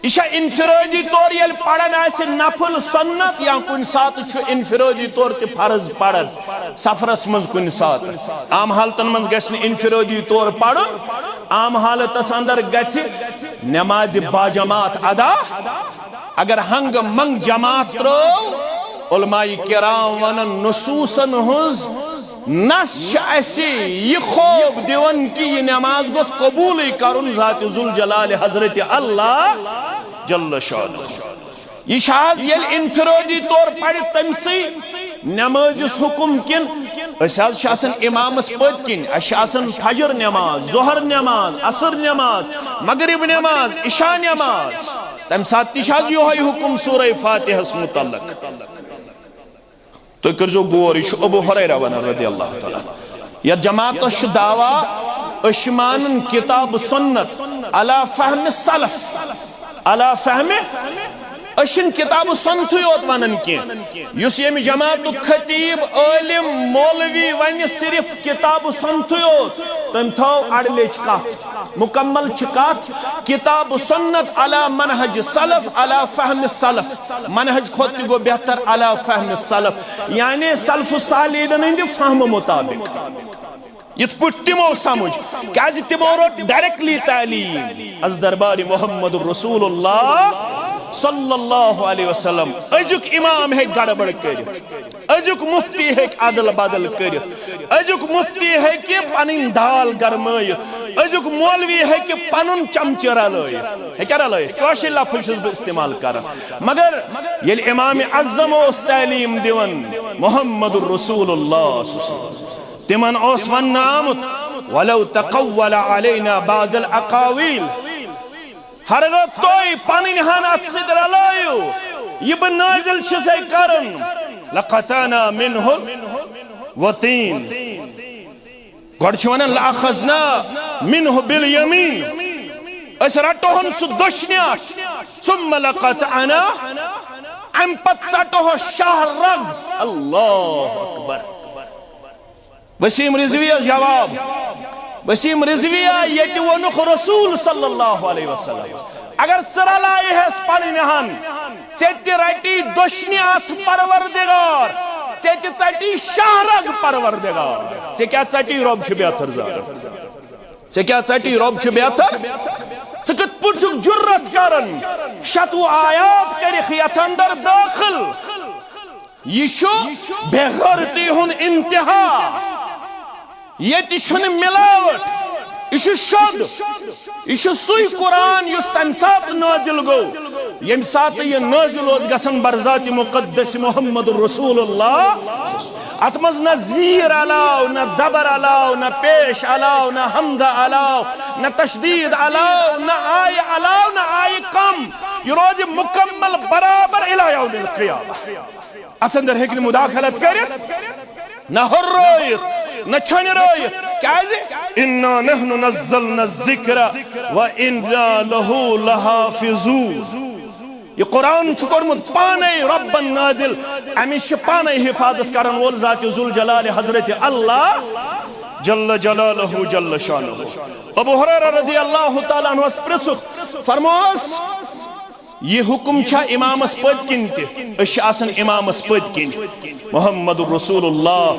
یہِ چھا انفرادی طور ییٚلہِ پران آسہِ نفل سنت یا کُنہِ ساتہٕ چھُ انفرادی طور تہِ فرض پران سفرس منٛز کُنہِ ساتہٕ؟ عام حالتن منٛز گژھِ نہٕ انفرادی طور پرُن، عام حالتس اندر گژھِ نمازِ باجماعت ادا۔ اگر ہنگہٕ منگہٕ جماعت ترٲو، علماء کرام ونان نصوصن ہٕنٛز نص چھِ اَسہِ یہِ خوب دِوان کہِ یہِ نماز گوٚژھ قبوٗلٕے کرُن ذات ذوالجلال حضرت اللہ جل شانہ۔ یہِ چھِ حظ ییٚلہِ انفرٲدی طور پرِ تٔمۍ سٕے نمٲزِس حُکم کِن؟ أسۍ حظ چھِ آسان امامس پٔتۍ کِنۍ، اَسہِ چھِ آسان فجر نماز، ظہر نماز، عصر نماز، مغرب نماز، عشاء نماز۔ تَمہِ ساتہٕ تہِ چھِ حظ یِہوٚے حُکم سورہ فاتحس متعلق۔ تُہۍ کٔرۍزیو غور، یہِ چھُ ابو ہریرہ ونان رضی اللہ تعالیٰ عنہ۔ یتھ جماعتس چھُ دعویٰ، أسۍ چھِ مانان کتاب و سنت علی فہم سلف، علی فہم، أسۍ چھِنہٕ کتاب و سنتھٕے یوت ونان کینٛہہ۔ یُس ییٚمہِ جماعتُک خطیب، عٲلم، مولوی ونہِ صرف کتاب و سنتھٕے یوت، تٔمۍ تھٲو اڑلیٚچ کتھ۔ مکمل چھِ کتھ، کتاب و سنت علی منہج سلف، علی فہم سلف۔ منہج کھۄتہٕ تہِ گوٚو بہتر علی فہم سلف، یعنی سلف صالحینن ہٕنٛدِ فہمہٕ مطابق۔ یِتھ پٲٹھۍ تِمو سمجھ، کیازِ تِمو رٔٹ directly تعلیٖم از دربار محمد رسول اللہ صلی اللہ علیہ وسلم۔ أزیُک امام ہیٚکہِ گڑبڑ کٔرِتھ، أزیُک مفتی ہیٚکہِ ادل بدل کٔرِتھ، أزیُک مفتی ہیٚکہِ پنٕنۍ دال گرمٲیِتھ، أزیُک مولوی ہیٚکہِ پنُن چمچہٕ رلٲیِتھ۔ ہیٚکیٛاہ رلٲیِتھ؟ کٲشِر لفظ چھُس بہٕ استعمال کران۔ مگر ییٚلہِ امام اعظم اوس تعلیٖم دِوان، محمد رسول اللہ صلی اللہ علیہ وسلم، تِمن اوس وننہٕ آمُت، "ولو تقول علینا بعض الاقاویل"، ہرگاہ تُہۍ پنٕنۍ ہن اتھ سۭتۍ رلٲیِو، یہِ بہٕ نٲزِل چھُسے کران، "لقطعنا منہ الوتین"۔ گۄڈٕ چھِ ونان، "لأخذنا منہ بالیمین"، أسۍ رٹہون سُہ دٔچھنہِ اَتھٕ، "ثم لقطعنا"، امہِ پتہٕ ژٹہوس شاہ رگ۔ اللہ اکبر۔ وسیم رضویس جواب، وسیم رضویہ، ییٚتہِ ووٚنُکھ رسول صلی اللہ علیہ وسلم، اگر ژٕ رلایہِ ہس پنٕنۍ ہن، ژےٚ تہِ رٹی دٔچھنہِ اتھٕ پروردگار، ژےٚ تہِ ژٹی شاہ رگ پروردگار۔ ژےٚ کیٛاہ ژٹی؟ رۄب چھُ بہتر زانان۔ ژےٚ کیٛاہ ژٹی؟ رۄب چھُ بہتر۔ ژٕ کِتھ پٲٹھۍ چھُکھ جُرت کران شتوُہ آیات کٔرِکھ یتھ اندر دٲخل؟ یہِ چھُ بے غیرتی ہُنٛد انتہا۔ ییٚتہِ چھُنہٕ ملاوٹ، یہِ چھُ شوٚد۔ یہِ چھُ سُے قرآن یُس تَمہِ ساتہٕ نٲزِل گوٚو، ییٚمہِ ساتہٕ یہِ نٲزِل اوس گژھان برذات مقدس محمد رسول اللہ۔ اتھ منٛز نہ زیٖر علاو، نہ دبر علاو، نہ پیش علاو، نہ ہمدہ علاو، نہ تشدید علاو، نہ آیہِ علاو، نہ آیہِ کم۔ یہِ روزِ مکمل برابر الی یوم القیامہ۔ اتھ اندر ہیٚکہِ نہٕ مداخلت کٔرِتھ، نہ ہُررٲیِتھ، نہ چھۄنرٲیِتھ۔ کیازِ؟ "انا نحن نزلنا الذکر و انا لہ لحافظون"۔ یہِ قرآن چھُ کوٚرمُت پانے رۄبن نازل، أمِس چھِ پانے حفاظت کرن وول ذات ذوالجلال حضرت اللہ جل جلالہ جل شانہ۔ ابو ہریرہ رضی اللہ تعالیٰ عنہس پرژھُکھ، فرموس، یہِ حکم چھا امامس پٔتۍ کِنۍ تہِ؟ أسۍ چھِ آسان امامس پٔتۍ کِنۍ۔ محمد رسول اللہ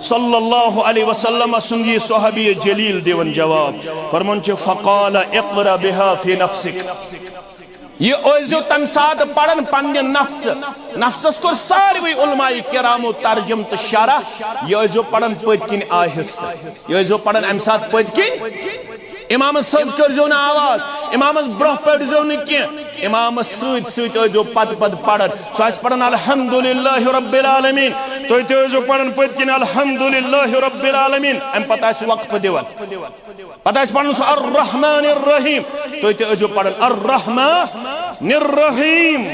صلی اللہ علیہ وسلم سُنٛد یہِ صحابی جلیل دِوان جواب، فرمان چھُ، "فقال اقرأ بها في نفسك"۔ یہِ ٲسۍزیو تَمہِ ساتہٕ پران پننہِ نفسہٕ۔ نفسس کوٚر ساروٕے علماء کرامو ترجمہٕ تہٕ شرح۔ یہِ ٲسۍزیو پران پٔتۍ کِنۍ آہستہٕ۔ یہِ ٲسۍزیو پران اَمہِ ساتہٕ پٔتۍ کِنۍ۔ امامس تھٔز کٔرۍزیو نہٕ آواز، امامس برونٛہہ پٔرۍزیو نہٕ کینٛہہ، امامس سۭتۍ سۭتۍ ٲسۍزیو پتہٕ پتہٕ پران۔ سُہ آسہِ پران الحمدللہ رب العالمین، تُہۍ تہِ ٲسۍزیو پران پٔتۍ کِنۍ الحمدللہ رب العالمین، امہِ پتہٕ آسہِ وقفہٕ دِوان، پتہٕ آسہِ پران سُہ الرحمن الرحیم، تُہۍ تہِ ٲسۍزیو پران الرحمن الرحیم۔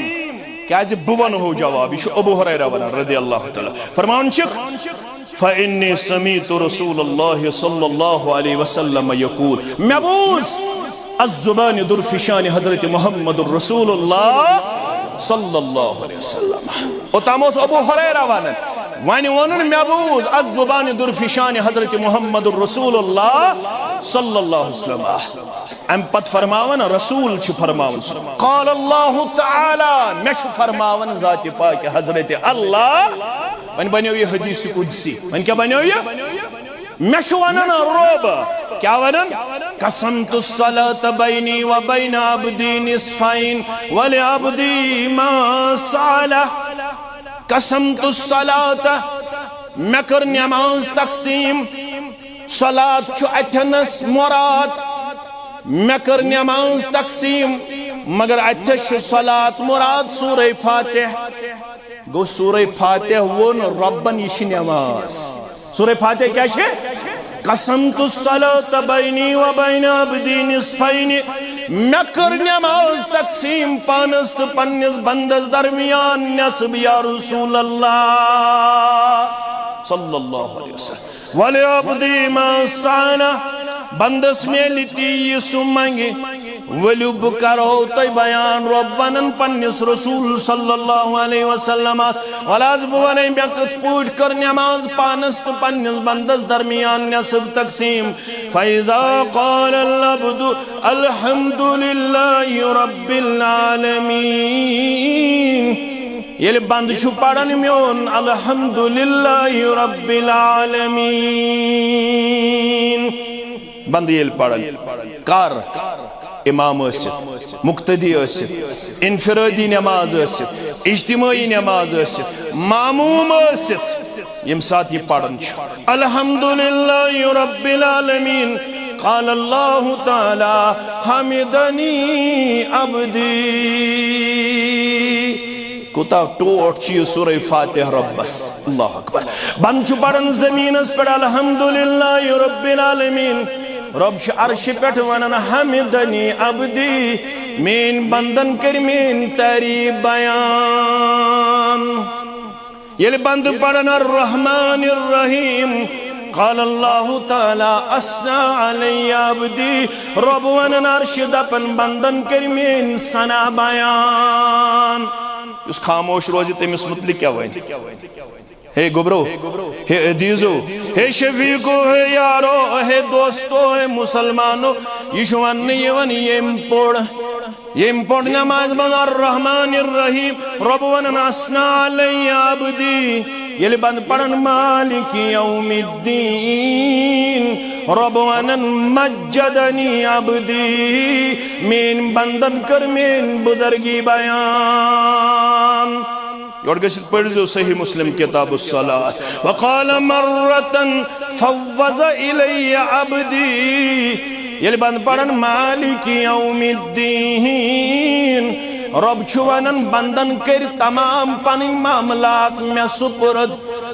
کیازِ؟ بہٕ ونہو جواب، یہِ چھُ ابو ہریرہ ونان رضی اللہ تعالیٰ، فرمان چھُکھ، فإني سمعت رسول الله صلى الله عليه وسلم يقول، مےٚ بوٗز از زبان درفشان حضرت محمد رسول اللہ صلی اللہ علیہ وسلم۔ اوٚتام اوس ابو ہریرہ ونان، وۄنۍ ووٚنُن، مےٚ بوٗز از زبان درفشان حضرت محمد رسول اللہ صلی اللہ علیہ وسلم۔ امہِ پتہٕ فرماوان رسول چھِ فرماوان، قال اللہ تعالیٰ، مےٚ چھُ فرماوان ذاتِ پاک حضرت اللہ۔ وۄنۍ بنیو یہِ حدیث قدسی۔ وۄنۍ کیٛاہ بنیو یہِ؟ مےٚ چھُ ونان رۄب، کیٛاہ ونان؟ قسمت الصلاة بيني وبين عبدي نصفين ولعبدي ما سأل۔ قسمت الصلاة مےٚ کٔر نماز تقسیٖم، صلات چھُ اتھٮ۪نس مراد۔ مےٚ کٔر نماز تقسیٖم، مگر اتھٮ۪س چھُ صلات مراد سورہ فاتح۔ گوٚو، سورہ فاتح ووٚن رۄبن، یہِ چھِ نماز۔ سورہ فاتح کیٛاہ چھِ؟ قسمت الصلاة بینی و بین عبدی نصفین۔ مےٚ کٔر نماز تقسیٖم پانس تہٕ پننِس بندس درمیان نصف، یا رسول اللہ صلی اللہ علیہ وسلم۔ ولعبدی ما سأل، بندس میلہِ تی یہِ سُہ منگہِ۔ ؤلِو بہٕ کرو تۄہہِ بیان، رۄب ونان پننِس رسول صلی اللہ علیہ وسلمس۔ وَلہٕ حظ بہٕ وَنَے مےٚ کِتھ پٲٹھۍ کٔر نماز پانس تہٕ پننِس بندس درمیان نصف تقسیٖم۔ فَإِذَا قَالَ الْعَبْدُ الْحَمْدُ لِلَّهِ رَبِّ الْعَالَمِينَ۔ ییٚلہِ بندٕ چھُ پران میون الحمد للہ رب العالمین، بندٕ ییٚلہِ پران، کر؟ امام ٲسِتھ، مقتدی ٲسِتھ، انفرادی نماز ٲسِتھ، اجتماعی نماز ٲسِتھ، معموم ٲسِتھ، ییٚمہِ ساتہٕ یہِ پران چھُ، الحمد للہ رب العالمین، قال اللہ تعالی، حمدنی عبدی۔ کوٗتاہ ٹوٹھ چھُ یہِ سورہ فاتح رۄبس۔ اللہ اکبر۔ بندٕ چھُ پران زمینس پٮ۪ٹھ الحمد للہ رب العالمین۔ رۄب چھُ عرشہِ پٮ۪ٹھ ونان، حمدنی عبدی، میٲنۍ بندن کٔرۍ میٲنۍ تعریف بیان۔ ییٚلہِ بندٕ پران الرحمن الرحیم، قال اللہ تعالی، اثنی علی عبدی، رۄب ونان عرشہِ، دپان بندن کٔرۍ میٲنۍ ثنا بیان۔ یُس خاموش روزِ، تٔمِس مُتعلق کیٛاہ ونہِ؟ ہے گوٚبرو، ہے عزیزو، ہے شفیقو، ہے یارو، ہے دوستو، ہے مسلمانو، یہِ چھُ وننہٕ یِوان، ییٚمۍ پوٚر، ییٚمۍ پوٚر نماز منٛز الرحمن الرحیم، رۄب ونان، اثنی علی عبدی۔ ییٚلہِ بندٕ پران مالک یوم الدین، رۄب ونان، مجدنی عبدی، میٲنۍ بندن کٔر میٲنۍ بزرگی بیان۔ یورٕ گٔژھِتھ پٔرۍزیو صحیح مسلم کتاب الصلاۃ۔ وقال مرة فوض الی عبدی۔ ییٚلہِ بندٕ پران مالک یوم الدین، رۄب چھُ ونان، بندن کٔرۍ تمام پنٕنۍ معاملات مےٚ سپرد،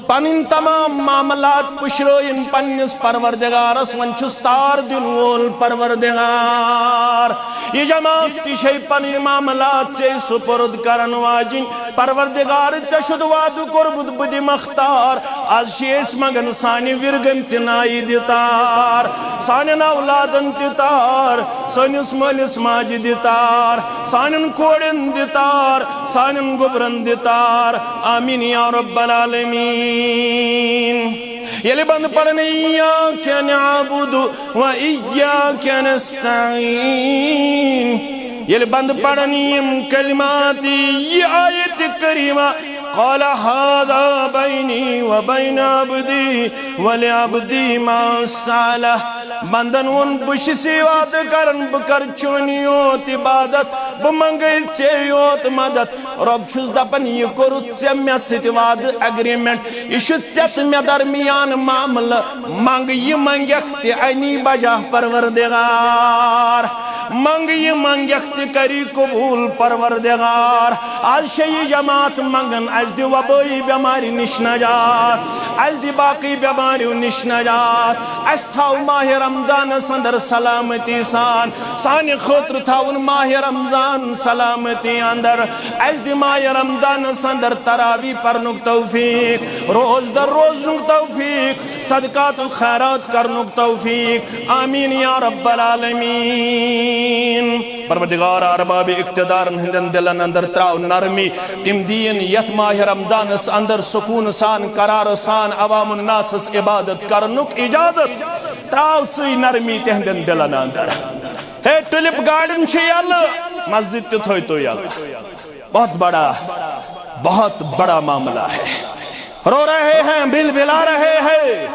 پنٕنۍ تمام معاملات پُشرٲیِن پننِس پروردگارس۔ وۄنۍ چھُس تار دِنہٕ وول پروردگار۔ یہِ جماعت تہِ چھے پنٕنۍ معاملات ژےٚ سپرد کرن واجِنۍ۔ پروردگار، ژےٚ چھُتھ وعدٕ کوٚرمُت، بہٕ دِمکھ تار۔ از چھِ أسۍ منگان سانہِ وِرگٔمژِ نایہِ دِ تار، سانٮ۪ن اولادن تہِ تار، سٲنِس مٲلِس ماجہِ دِ تار، سانٮ۪ن کورٮ۪ن دِ تار، سانٮ۪ن گوٚبرن دِ تار۔ آمین یا رب العالمین۔ ییٚلہِ بندٕ پران، ایاک نعبد و ایاک نستعین۔ ییٚلہِ بندٕ پران یِم کلمات، یہِ آیت کریمہ، قال هذا بینی و بین عبدی ولعبدی ما سأل۔ بندن ووٚن، بہٕ چھُس یہِ وعدٕ کران، بہٕ کرٕ چٲنی یوت عبادت، بہٕ منگے ژےٚ یوت مدد۔ رۄب چھُس دپان، یہِ کوٚرُتھ ژےٚ مےٚ سۭتۍ وعدٕ، ایگریمنٹ، یہِ چھُ ژےٚ تہٕ مےٚ درمیان معاملہٕ۔ منگ یہِ منگکھ تہِ انی بجا پروردگار، منگ یہِ منگکھ تہِ کری قبول پروردگار۔ از چھے یہِ جماعت منگان، اسہِ دِ وبٲیی بٮ۪مارِ نِش نجات، اسہِ دِ باقٕے بٮ۪ماریو نِش نجات، اسہِ تھاو ماہِ رمضانس اندر سلامتی سان، سانہِ خٲطرٕ تھاوُن ماہِ رمضان سلامتی اندر۔ اسہِ دِ ماہِ رمضانس اندر تراویح پرنُک توفیق، روزدر روزنُک توفیق، صدقات و خیرات کرنُک توفیق۔ آمین یا رب العالمین۔ پروردگار، ارباب اقتدارن ہندن دلن اندر تراو نرمی، تِم دین یتھ ماہِ رمضانس اندر سکون سان، قرار سان عوام الناسس عبادت کرنُک اجازت۔ تراو ژٕے نرمی تہندٮ۪ن دلن اندر۔ ہے، ٹولپ گارڈن چھُ یلہٕ، مسجد تہِ تھٲیتو یلہٕ۔ بہت بڑا، بہت بڑا معاملہ ہے۔ رو رہے ہیں، بل بلا رہے ہیں۔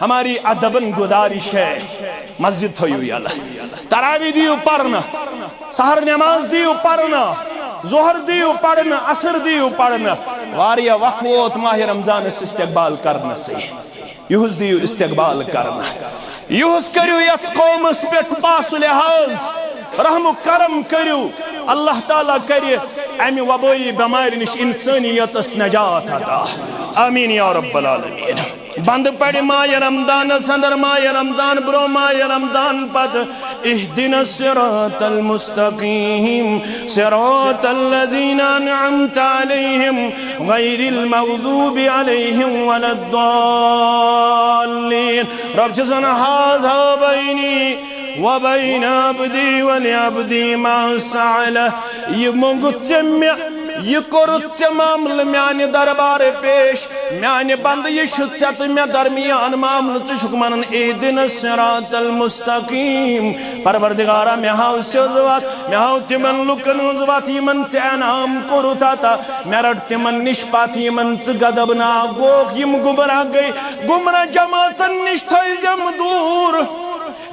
ہماری ادبن گزارش ہے، مسجد تھٲیِو یلہٕ۔ تراویح دِیِو پرنہٕ، سحر نماز دِیِو پرنہٕ، ظہر دِیِو پرنہٕ، عصر دِیِو پرنہٕ۔ واریاہ وقت ووت ماہِ رمضانس استقبال کرنسٕے۔ یُہُس دِیِو استقبال کرنہٕ۔ یُہُس کٔرِو یتھ قومس پٮ۪ٹھ پاس و لحاظ، رحم و کرم کٔرِو۔ اللہ تعالیٰ کرِ امہِ وبٲیی بٮ۪مارِ نِش انسٲنیتس نجات عطا۔ آمین یا رب العالمین۔ بندٕ پرِ ماہِ رمضانس اندر، ماہِ رمضان برونٛہہ، ماہِ رمضان پتہٕ۔ اهدنا الصراط المستقيم، صراط الذين أنعمت عليهم، غير المغضوب عليهم ولا الضالين۔ رب چھُس ونان، هذا بيني وبين عبدي ولعبدي ما سأل۔ یہِ موٚنگُتھ ژےٚ مےٚ، یہِ کوٚرُتھ ژےٚ معاملہٕ میانہِ دربارٕ پیش۔ میانہِ بندٕ، یہِ چھُ ژےٚ تہٕ مےٚ درمیان معاملہٕ۔ ژٕ چھُکھ ونان، اهدنا الصراط المستقيم۔ پروردگارا، مےٚ ہاو سیوٚذ وتھ، مےٚ ہاو تِمن لُکن ہٕنٛز وتھ، یِمن ژےٚ انعام کوٚرُتھ عطا۔ مےٚ رٹ تِمن نِش پتھ، یِمن ژٕ غضبناک گوکھ، یِم گمراہ گٔے۔ گمراہ جمٲژن نِش تھٲیزٮ۪م دوٗر۔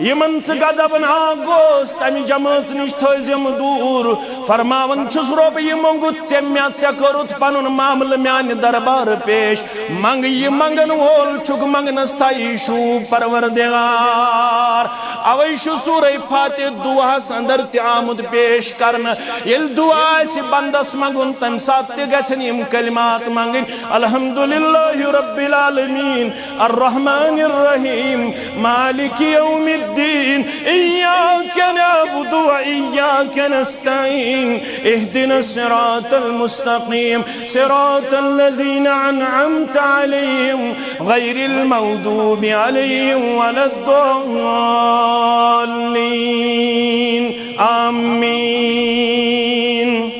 یِمن ژٕ غضبناک گوس، تمہِ جمٲژ نِش تھٲیزٮ۪م دوٗر۔ فرماوان چھُس، رۄب، یہِ موٚنگُتھ ژےٚ مےٚ، ژےٚ کوٚرُتھ پنُن معاملہٕ میانہِ دربارٕ پیش۔ منگ، یہِ منگن وول چھُکھ منگنس تھاوِ شوٗب پروردگار۔ اوے چھُ سورہ فاتح دعاہس اندر تہِ آمُت پیش کرنہٕ۔ ییٚلہِ دعا آسہِ بندس منگُن، تمہِ ساتہٕ تہِ گژھن یِم کلمات منگٕنۍ۔ الحمد للہ رب العالمین، الرحمن الرحیم، مالک یوم الدین، ایاک نعبد و ایاک نستعین، اهدنا الصراط المستقیم، صراط الذین انعمت علیہم، غیر المغضوب علیہم ولا الضالین۔ آمین۔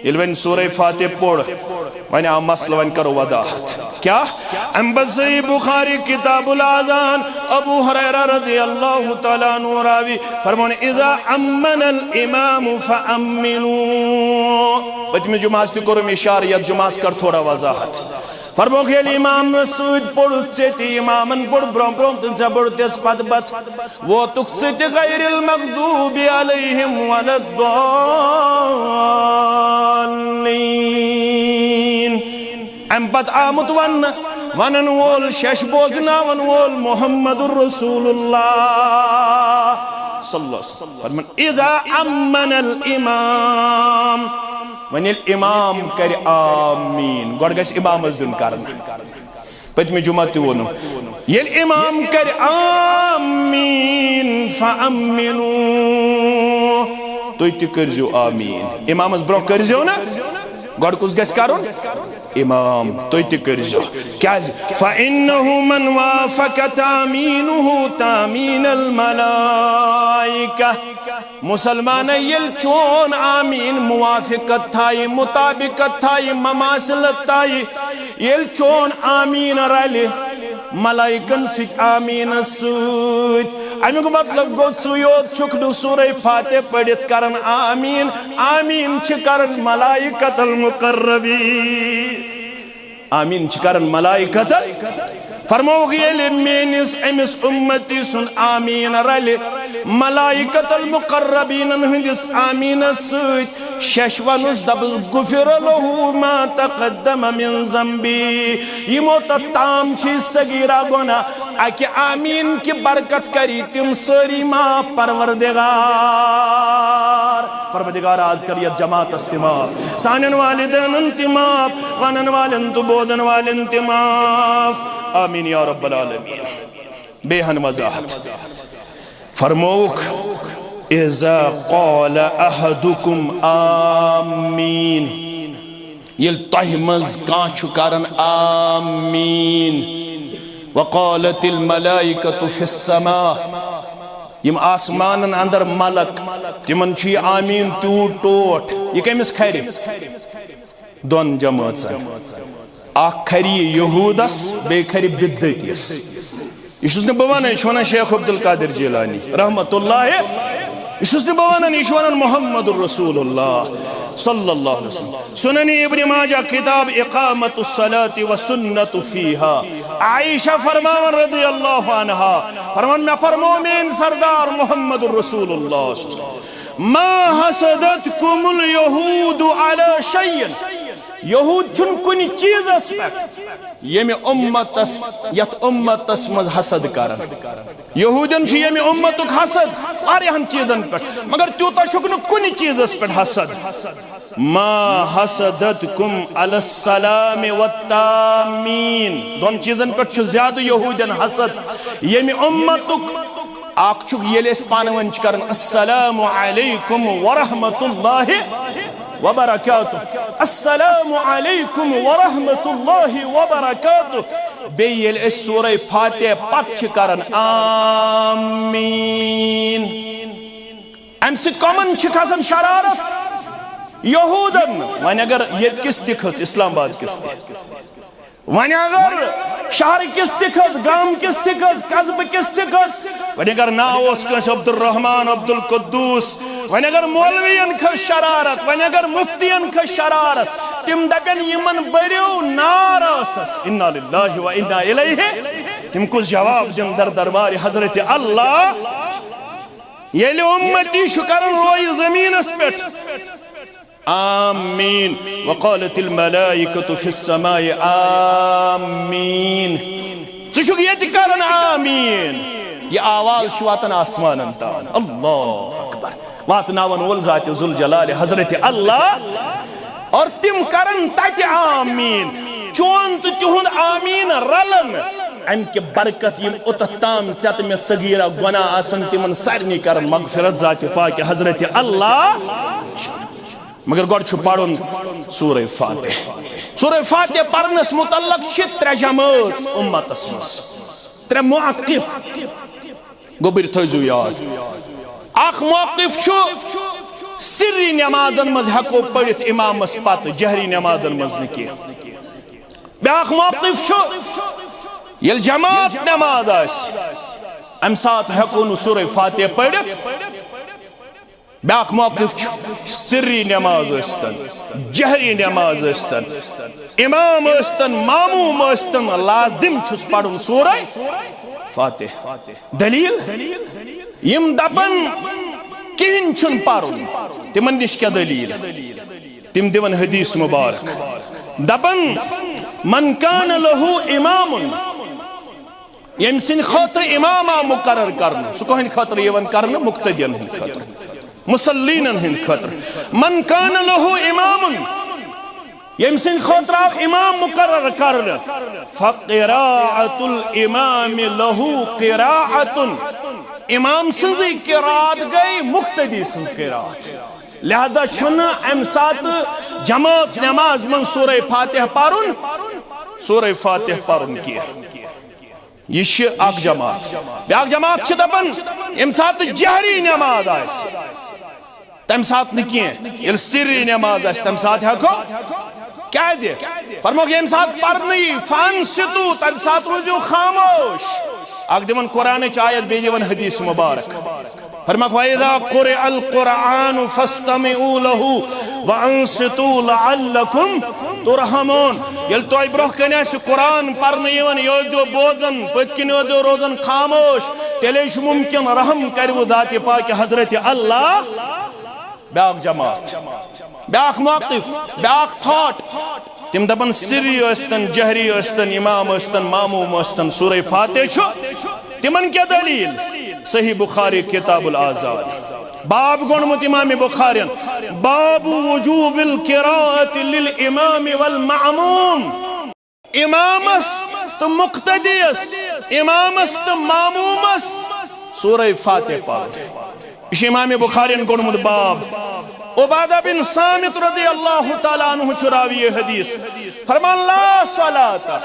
ییٚلہِ وۄنۍ سورہ فاتح پوٚر، وۄنۍ آو مسلہٕ، وۄنۍ کرو وضاحت۔ کیٛاہ؟ اَمہِ پتہٕ صحیح بخاری کتاب الاذان، ابو ہریرہ رضی اللہ تعالیٰ عنہ راوی، فرمون، اذا امن الامام فامنوا۔ پٔتمہِ جمعہ ہس تہِ کوٚرُم اشارٕ، یتھ جمعہ ہس کر تھوڑا وضاحت۔ فرموکھ، ییٚلہِ امامس سۭتۍ پوٚر ژےٚ تہِ، امامن پوٚر برونٛہہ برونٛہہ تہٕ ژےٚ پوٚر تس پتہٕ پتہٕ، ووتُکھ ژٕ تہِ غیر المغضوب علیہم ولا الضالین۔ امہِ پتہٕ آمُت وننہٕ، ونن وول، شش بوزناون وول محمد رسول اللہ صلی اللہ علیہ وسلم۔ فرمان، اذا امن الامام، وۄنۍ ییٚلہِ امام کرِ آمین، گۄڈٕ گژھِ امامس دیُن کرنہٕ۔ پٔتمہِ جمعہ تہِ ووٚنُم، ییٚلہِ امام کرِ آمین فامنوا، تُہۍ تہِ کٔرزیو آمین۔ امامس برونٛہہ کٔرزیو نہ، گۄڈٕ کُس گژھِ کرُن؟ امام، تُہۍ تہِ کٔرزیو۔ کیازِ؟ فانه من وافق تامینه تامین الملائکہ۔ مسلمانہ، ییٚلہِ چون آمین موافقت تھایہِ، مطابقت تھایہِ، مماثلت تھایہِ، ییٚلہِ چون آمین رلہِ ملائکن سۭتۍ آمینس سۭتۍ، امیُک مطلب گوٚو، ژٕ یوت چھُکھ نہٕ سورہ فاتح پٔرِتھ کران آمین، آمین چھِ کران ملائکۃ المقربین۔ آمین چھِ کران ملائکتن۔ فرمووُکھ، ییٚلہِ میٲنِس أمِس اُمتی سُنٛد آمین رلہِ ملائکۃ المقربینن ہٕنٛدِس آمینس سۭتۍ، شش ونُس، دپُس، غفر لہ ما تقدم من ذنبی، یِمو تتھ تام چھِ صغیرہ گناہ اکہِ آمین کہِ برکت کری تِم سٲری معاف، پروردگار۔ پروردگار، آز کر یتھ جماعتس تہِ معاف، سانٮ۪ن والدینن تہِ معاف، ونن والٮ۪ن تہٕ بوزن والٮ۪ن تہِ معاف۔ آمین یا رب العالمین۔ بیٚیہِ ہن وضاحت۔ فرمووُکھ، اذا قال احدکم آمین، ییٚلہِ تۄہہِ منٛز کانٛہہ چھُ کران آمین، وقالت الملائکۃ فی السماء، یِم آسمانن اندر ملک، تِمن چھُ یہِ آمین تیوٗت ٹوٹھ۔ یہِ کٔمِس کھرِ؟ دۄن جمٲژن۔ اکھ کھرِ یہِ یہودس، بیٚیہِ کھرِ بدعتیس۔ یہِ چھُس نہٕ بہٕ ونان، یہِ چھُ ونان شیخ عبدالقادر جیلانی رحمت اللہ۔ یہِ چھُس نہٕ بہٕ ونان، یہِ چھُ ونان محمد رسول اللہ صلی اللہ علیہ وسلم۔ سنن ابن ماجہ، کتاب اقامت الصلاۃ و سنت فیہا، عائشہ فرماوان رضی اللہ عنہا، فرمان، مےٚ فرمو میٲنۍ سردار محمد رسول اللہ صلی اللہ علیہ وسلم، ما حسدتکم الیہود علی شیء، یہود چھُنہٕ کُنہِ چیٖزس پٮ۪ٹھ ییٚمہِ اُمتس، یتھ اُمتس منٛز حسد کران۔ یہودین چھُ ییٚمہِ اُمتُک حسد واریاہن چیٖزن پٮ۪ٹھ، مگر تیوٗتاہ چھُکھ نہٕ کُنہِ چیٖزس پٮ۪ٹھ حسد۔ ما حسدتکم علی السلام والتامین۔ دۄن چیٖزن پٮ۪ٹھ چھُ زیادٕ یہودین حسد۔ ییٚمہِ اُمتُک اکھ چھُ، ییٚلہِ أسۍ پانہٕ ؤنۍ چھِ کران، السلام علیکم ورحمۃ اللہ وبرکاتہ، السلام علیکم ورحمۃ اللہ وبرکاتہ۔ بیٚیہِ ییٚلہِ أسۍ سورہ فاتحہ پتہٕ چھِ کران، آمین۔ امہِ سۭتۍ کمن چھِ کھسان شرارت؟ یہودن۔ وۄنۍ اگر ییٚتہِ کِس تہِ کھٔژ، اسلام آباد کِس تہِ، وۄنۍ اگر شہر کِس تہِ کھٔژ، گام کِس تہِ کھٔژ، قصبہٕ کِس تہِ کھٔژ، وۄنۍ اگر ناو اوس کٲنٛسہِ عبدالرحمان، عبدالقدوس، وۄنۍ اگر مولوین کھٔژ شرارت، وۄنۍ اگر مفتین کھٔژ شرارت، تِم دپن، یِمن بٔرِو نار ٲسس۔ انا للہ و انا الیہ۔ تِم کُس جواب دِن در دربارِ حضرت اللہ؟ ییٚلہِ اُمتی چھُ کران رویہِ زٔمیٖنس پٮ۪ٹھ، آمین۔ وقالت الملائکۃ فی السماء، آمین۔ ژٕ چھُکھ ییٚتہِ کران آمین، یہِ آواز چھُ واتان آسمانن تام۔ اللہ اکبر۔ واتناون وول ذات ذوالجلال حضرت اللہ، اور تِم کرن تتہِ آمین۔ چون تہٕ تِہُنٛد آمین رلن۔ امہِ کہِ برکت یِم اوٚتتھ تام ژےٚ تہٕ مےٚ صغیرہ گۄناہ آسن، تِمن سارنٕے کرن مغفرت ذات پاک حضرت اللہ۔ مگر گۄڈٕ چھُ پرُن سورہ فاتح۔ سورہ فاتح پرنس متعلق چھِ ترٛےٚ جمٲژ اُمتس منٛز، ترٛےٚ موقف۔ گوٚبٕرۍ تھٲیزیو یاد۔ اکھ موقف چھُ سری نمازن منٛز ہٮ۪کو پٔرِتھ امامس پتہٕ، جہری نمازن منٛز نہٕ کینٛہہ۔ بیٛاکھ موقف چھُ ییٚلہِ جماعت نماز آسہِ، امہِ ساتہٕ ہٮ۪کو نہٕ سورہ فاتح پٔرِتھ۔ بیٛاکھ موقف چھُ سری نماز ٲسۍتن، جہری نماز ٲسۍتن، امام ٲسۍتن، ماموم ٲسۍتن، لازم چھُس پرُن سورہ فاتح۔ دلیل؟ یِم دپن کِہیٖنۍ چھُنہٕ پرُن، تِمن نِش کیٛاہ دلیل؟ تِم دِوان حدیث مبارک، دپان، من کان لہ امام، ییٚمہِ سٕنٛدِ خٲطرٕ امام آو مقرر کرنہٕ، سُہ کٕہٕنٛدِ خٲطرٕ یِوان کرنہٕ؟ مقتدین ہٕنٛدِ خٲطرٕ، مصلینن ہٕنٛدِ خٲطرٕ۔ من کان لہ امام، ییٚمہِ سٕنٛدِ خٲطرٕ آو امام مقرر کرنہٕ، فقراءۃ الامام لہ قراءۃ، امام سٕنٛزٕے قراءت گٔے مقتدی سٕنٛز قراءت۔ لہذا چھُنہٕ امہِ ساتہٕ جماعت نماز منٛز سورہ فاتح پرُن، سورہ فاتح پرُن کینٛہہ۔ یہِ چھِ اکھ جماعت۔ بیٛاکھ جماعت چھِ دپان، ییٚمہِ ساتہٕ جہری نماز آسہِ، تمہِ ساتہٕ نہٕ کینٛہہ۔ ییٚلہِ سری نماز آسہِ، تمہِ ساتہٕ ہٮ۪کو۔ کیٛازِ؟ فرمووُکھ، ییٚمہِ ساتہٕ پرنہٕ یی، فانصتو، تمہِ ساتہٕ روٗزِو خاموش۔ اکھ دِوان قرآنٕچ آیت، بیٚیہِ دِوان حدیث مبارک۔ فرماوکھ، وَإِذَا قُرِئَ الْقُرْآنُ فَاسْتَمِعُوا لَهُ وَأَنصِتُوا لَعَلَّكُمْ تُرْحَمُونَ۔ ییٚلہِ تۄہہِ برونٛہہ کنہِ آسہِ قرآن پرنہٕ یِوان، یہِ ٲسۍزیو بوزان، پٔتۍ کِنۍ ٲسۍزیو روزان خاموش، تیٚلے چھُ مُمکِن رحم کرِوٕ ذاتِ پاکہِ حضرت اللہ۔ بیٛاکھ جماعت، بیٛاکھ موقف، بیٛاکھ تھاٹ۔ تِم دپن سری ٲسۍتن، جہری ٲسۍتن، امام ٲسۍتن، ماموم ٲسۍتن، سورہ فاتح چھُ۔ تِمن کیٛاہ دلیل؟ صحیح بخاری کتاب الاذان، باب گوٚنمُت امام بخارین، باب وجوب القراءة للامام والمعموم۔ امامس تہٕ مقتدیس، امامس تہٕ مامومس سورہ فاتح پرُن۔ یہِ چھُ امام بخارین گوٚنمُت باب۔ عبادہ بن صامت رضی اللہ تعالیٰ عنہ چھُ راوی حدیث۔ فرمان، لا صلاة،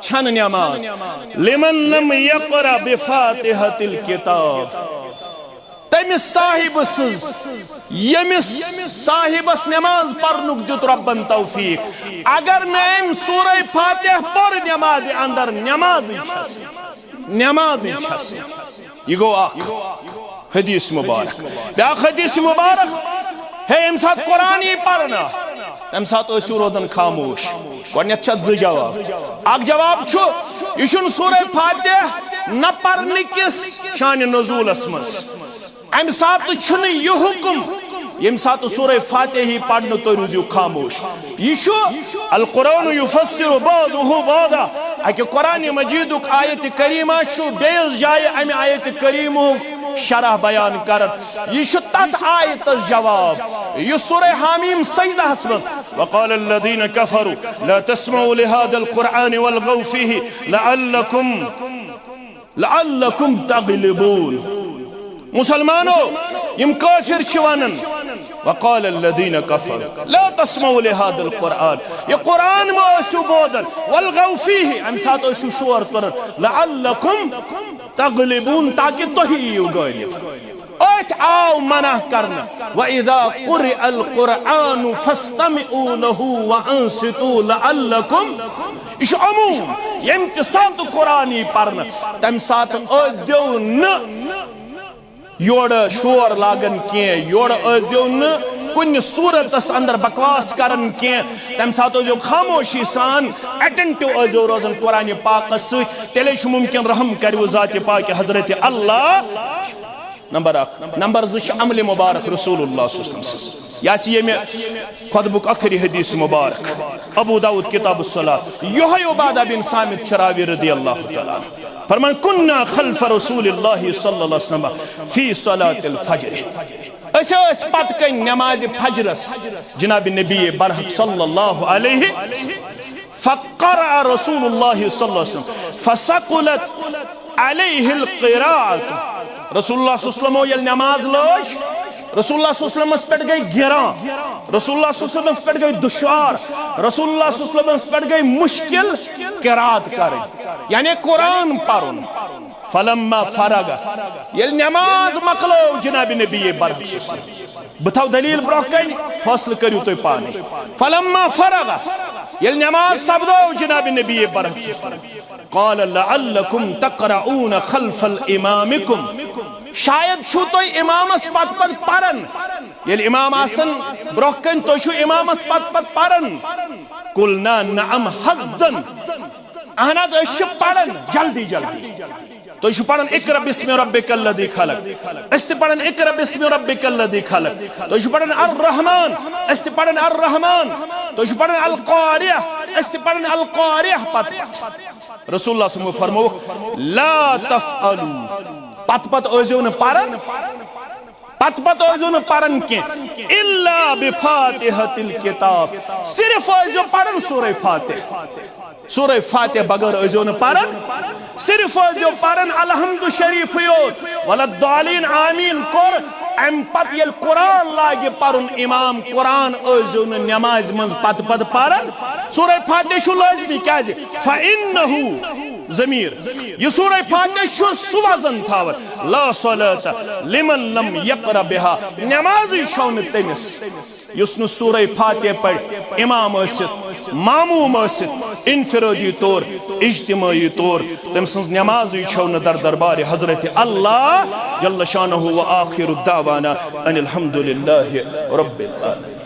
چھنہٕ نماز، لمن لم یقرأ بفاتحة الکتاب۔ تٔمِس صاحبہٕ سٕنٛز، ییٚمِس صاحبس نماز پرنُک دیُت رۄبن توفیق، اگر نہٕ أمۍ سورہ فاتح پٔر نمازِ اندر، نمازٕے چھس نہٕ، نمازٕے چھس نہٕ۔ یہِ گوٚو اکھ حدیث مبارک۔ بیٛاکھ حدیث مبارک، ہے، ییٚمہِ ساتہٕ قرآن یی پرنہٕ، تَمہِ ساتہٕ ٲسِو روزان خاموش۔ گۄڈٕنٮ۪تھ چھِ اَتھ زٕ جواب۔ اکھ جواب چھُ، یہِ چھُنہٕ سورہ فاتح نہ پرنہٕ کِس شانِ نزولس منٛز۔ اَمہِ ساتہٕ چھُنہٕ یہِ حُکم ییٚمہِ ساتہٕ سورہ فاتحہ یی پرنہٕ، تُہۍ روٗزِو خاموش۔ یہِ چھُ القرآن یفسر بعضہ بعضا۔ اکہِ قرآن مجیدُک آیت کریمہ چھُ بیٚیِس جایہِ امہِ آیت کریمہُک شرح بیان کران۔ یہِ چھُ تتھ آیتس جواب یُس سورہ حامیم سجدہس منٛز، وقال الذين كفروا لا تسمعوا لهذا القرآن والغوا فيه لعلكم لعلكم تغلبون۔ مسلمانو، یِم کٲفِر چھِ وَنان، وقال الذين كفروا لا تسمعوا لهذا القرآن، یہِ قرآن مہ ٲسِو بوزان، والغوا فيه، اَمہِ ساتہٕ ٲسِو شور کران، لعلكم تغلبون، تاکہِ تُہۍ یِیِو غٲلِب۔ أتھۍ آو منع کرنہٕ، وإذا قرئ القرآن فاستمعوا له وأنصتوا لعلكم۔ یہِ چھُ عموم، ییٚمہِ تہِ ساتہٕ قرآن یی پرنہٕ، تَمہِ ساتہٕ ٲسۍزیو نہٕ یورٕ شور لاگان کینٛہہ، یورٕ ٲسۍزیو نہٕ کُنہِ صوٗرتس اندر بکواس کران کینٛہہ۔ تَمہِ ساتہٕ ٲسۍزیو خاموشی سان، اٹینٹو ٲسۍزیو روزان قرآن پاکس سۭتۍ، تیٚلے چھُ ممکن رحم کریو ذات پاک حضرت اللہ۔ نمبر اکھ۔ نمبر زٕ چھِ عمل مبارک رسول اللہ صلی اللہ علیہ وسلم سٕنٛز۔ یہِ آسہِ ییٚمہِ خطبُک ٲخری حدیث مبارک، ابو داؤد کتاب الصلاۃ، یِہوٚے عبادہ بن صامت چھُ راوی رضی اللہ تعالیٰ عنہ۔ فرمان، كنا خلف رسول الله صلى الله عليه وسلم في صلاة الفجر۔ أسۍ ٲسۍ پتہٕ کنۍ نمازِ فجرس جناب نبی برحق صلی اللہ علیہ فقرأ رسول الله صلى الله عليه وسلم فثقلت عليه القراءة۔ رسول اللہ صلی اللہ علیہ وسلم ییٚلہِ نماز لٲج، رسول اللہ صلی اللہ علیہ وسلمس پٮ۪ٹھ گٔے گران، رسول اللہ صلی اللہ علیہ وسلمس پٮ۪ٹھ گٔے دُشوار، رسول اللہ صلی اللہ علیہ وسلمس پٮ۪ٹھ گٔے مشکل قرات کرٕنۍ، یعنی قرآن پرُن۔ فلما فرغ، ییٚلہِ نماز مۄکلٲو جناب نبی برحق صلی اللہ علیہ وسلم، بہٕ تھاو دلیل برونٛہہ کنہِ، فٲصلہٕ کٔرِو تُہۍ پانے۔ فلما فرغ، ییٚلہِ نماز سپدٲو جناب نبی برحق صلی اللہ علیہ وسلم، قال لعلكم تقرؤون خلف الامامكم، شاید چھُو تُہۍ امامس پتہٕ پتہٕ پران، ییٚلہِ امام آسن برونٛہہ کنہِ، تُہۍ چھِو امامس پتہٕ پتہٕ پران۔ قلنا نعم حظا، اہن حظ، أسۍ چھِ پران جلدی جلدی۔ تُہۍ چھِو پران اقرأ باسم ربك الذي خلق، أسۍ تہِ پران اقرأ باسم ربك الذي خلق۔ تُہۍ چھِو پران الرحمن، أسۍ تہِ پران الرحمن۔ تُہۍ چھِو پران القارعة، أسۍ تہِ پران القارعة۔ پتہٕ پتہٕ رسول اللہ صلی اللہ علیہ وسلم فرمووُکھ، لا تفعلوا، پتہٕ پتہٕ ٲسۍزیو نہٕ پران، پتہٕ پتہٕ ٲسۍزیو نہٕ پران کینٛہہ، الا بفاتحة الكتاب، صرف ٲسۍزیو پران سورہ فاتحہ۔ سورہ فاتحہ بغٲر ٲسۍزیو نہٕ پران، صرف ٲسۍزیو پران الحمد شریفٕے یوت، ولا الضالین، آمین کوٚر۔ امہِ پتہٕ ییٚلہِ قرآن لاگہِ پرُن امام، قرآن ٲسۍزیو نہٕ نمازِ منٛز پتہٕ پتہٕ پران۔ سورہ فاتحہ چھُ لٲزمی، کیازِ؟ فإنه، ضمیر، یہِ سورہ فاتحہ چھُ سُہ وزن تھاوان، لا صلاة لمن لم يقرأ بها، نمازٕے چھو نہٕ تٔمِس یُس نہٕ سورہ فاتحہ پرِ، امام ٲسِتھ، ماموم ٲسِتھ، انفرادی طور، اجتماعی طور، تٔمۍ سٕنٛز نمازٕے چھو نہٕ در دربارِ حضرت اللہ جل شانہ۔ وآخر دعوانا ان الحمد للہ رب العالمین۔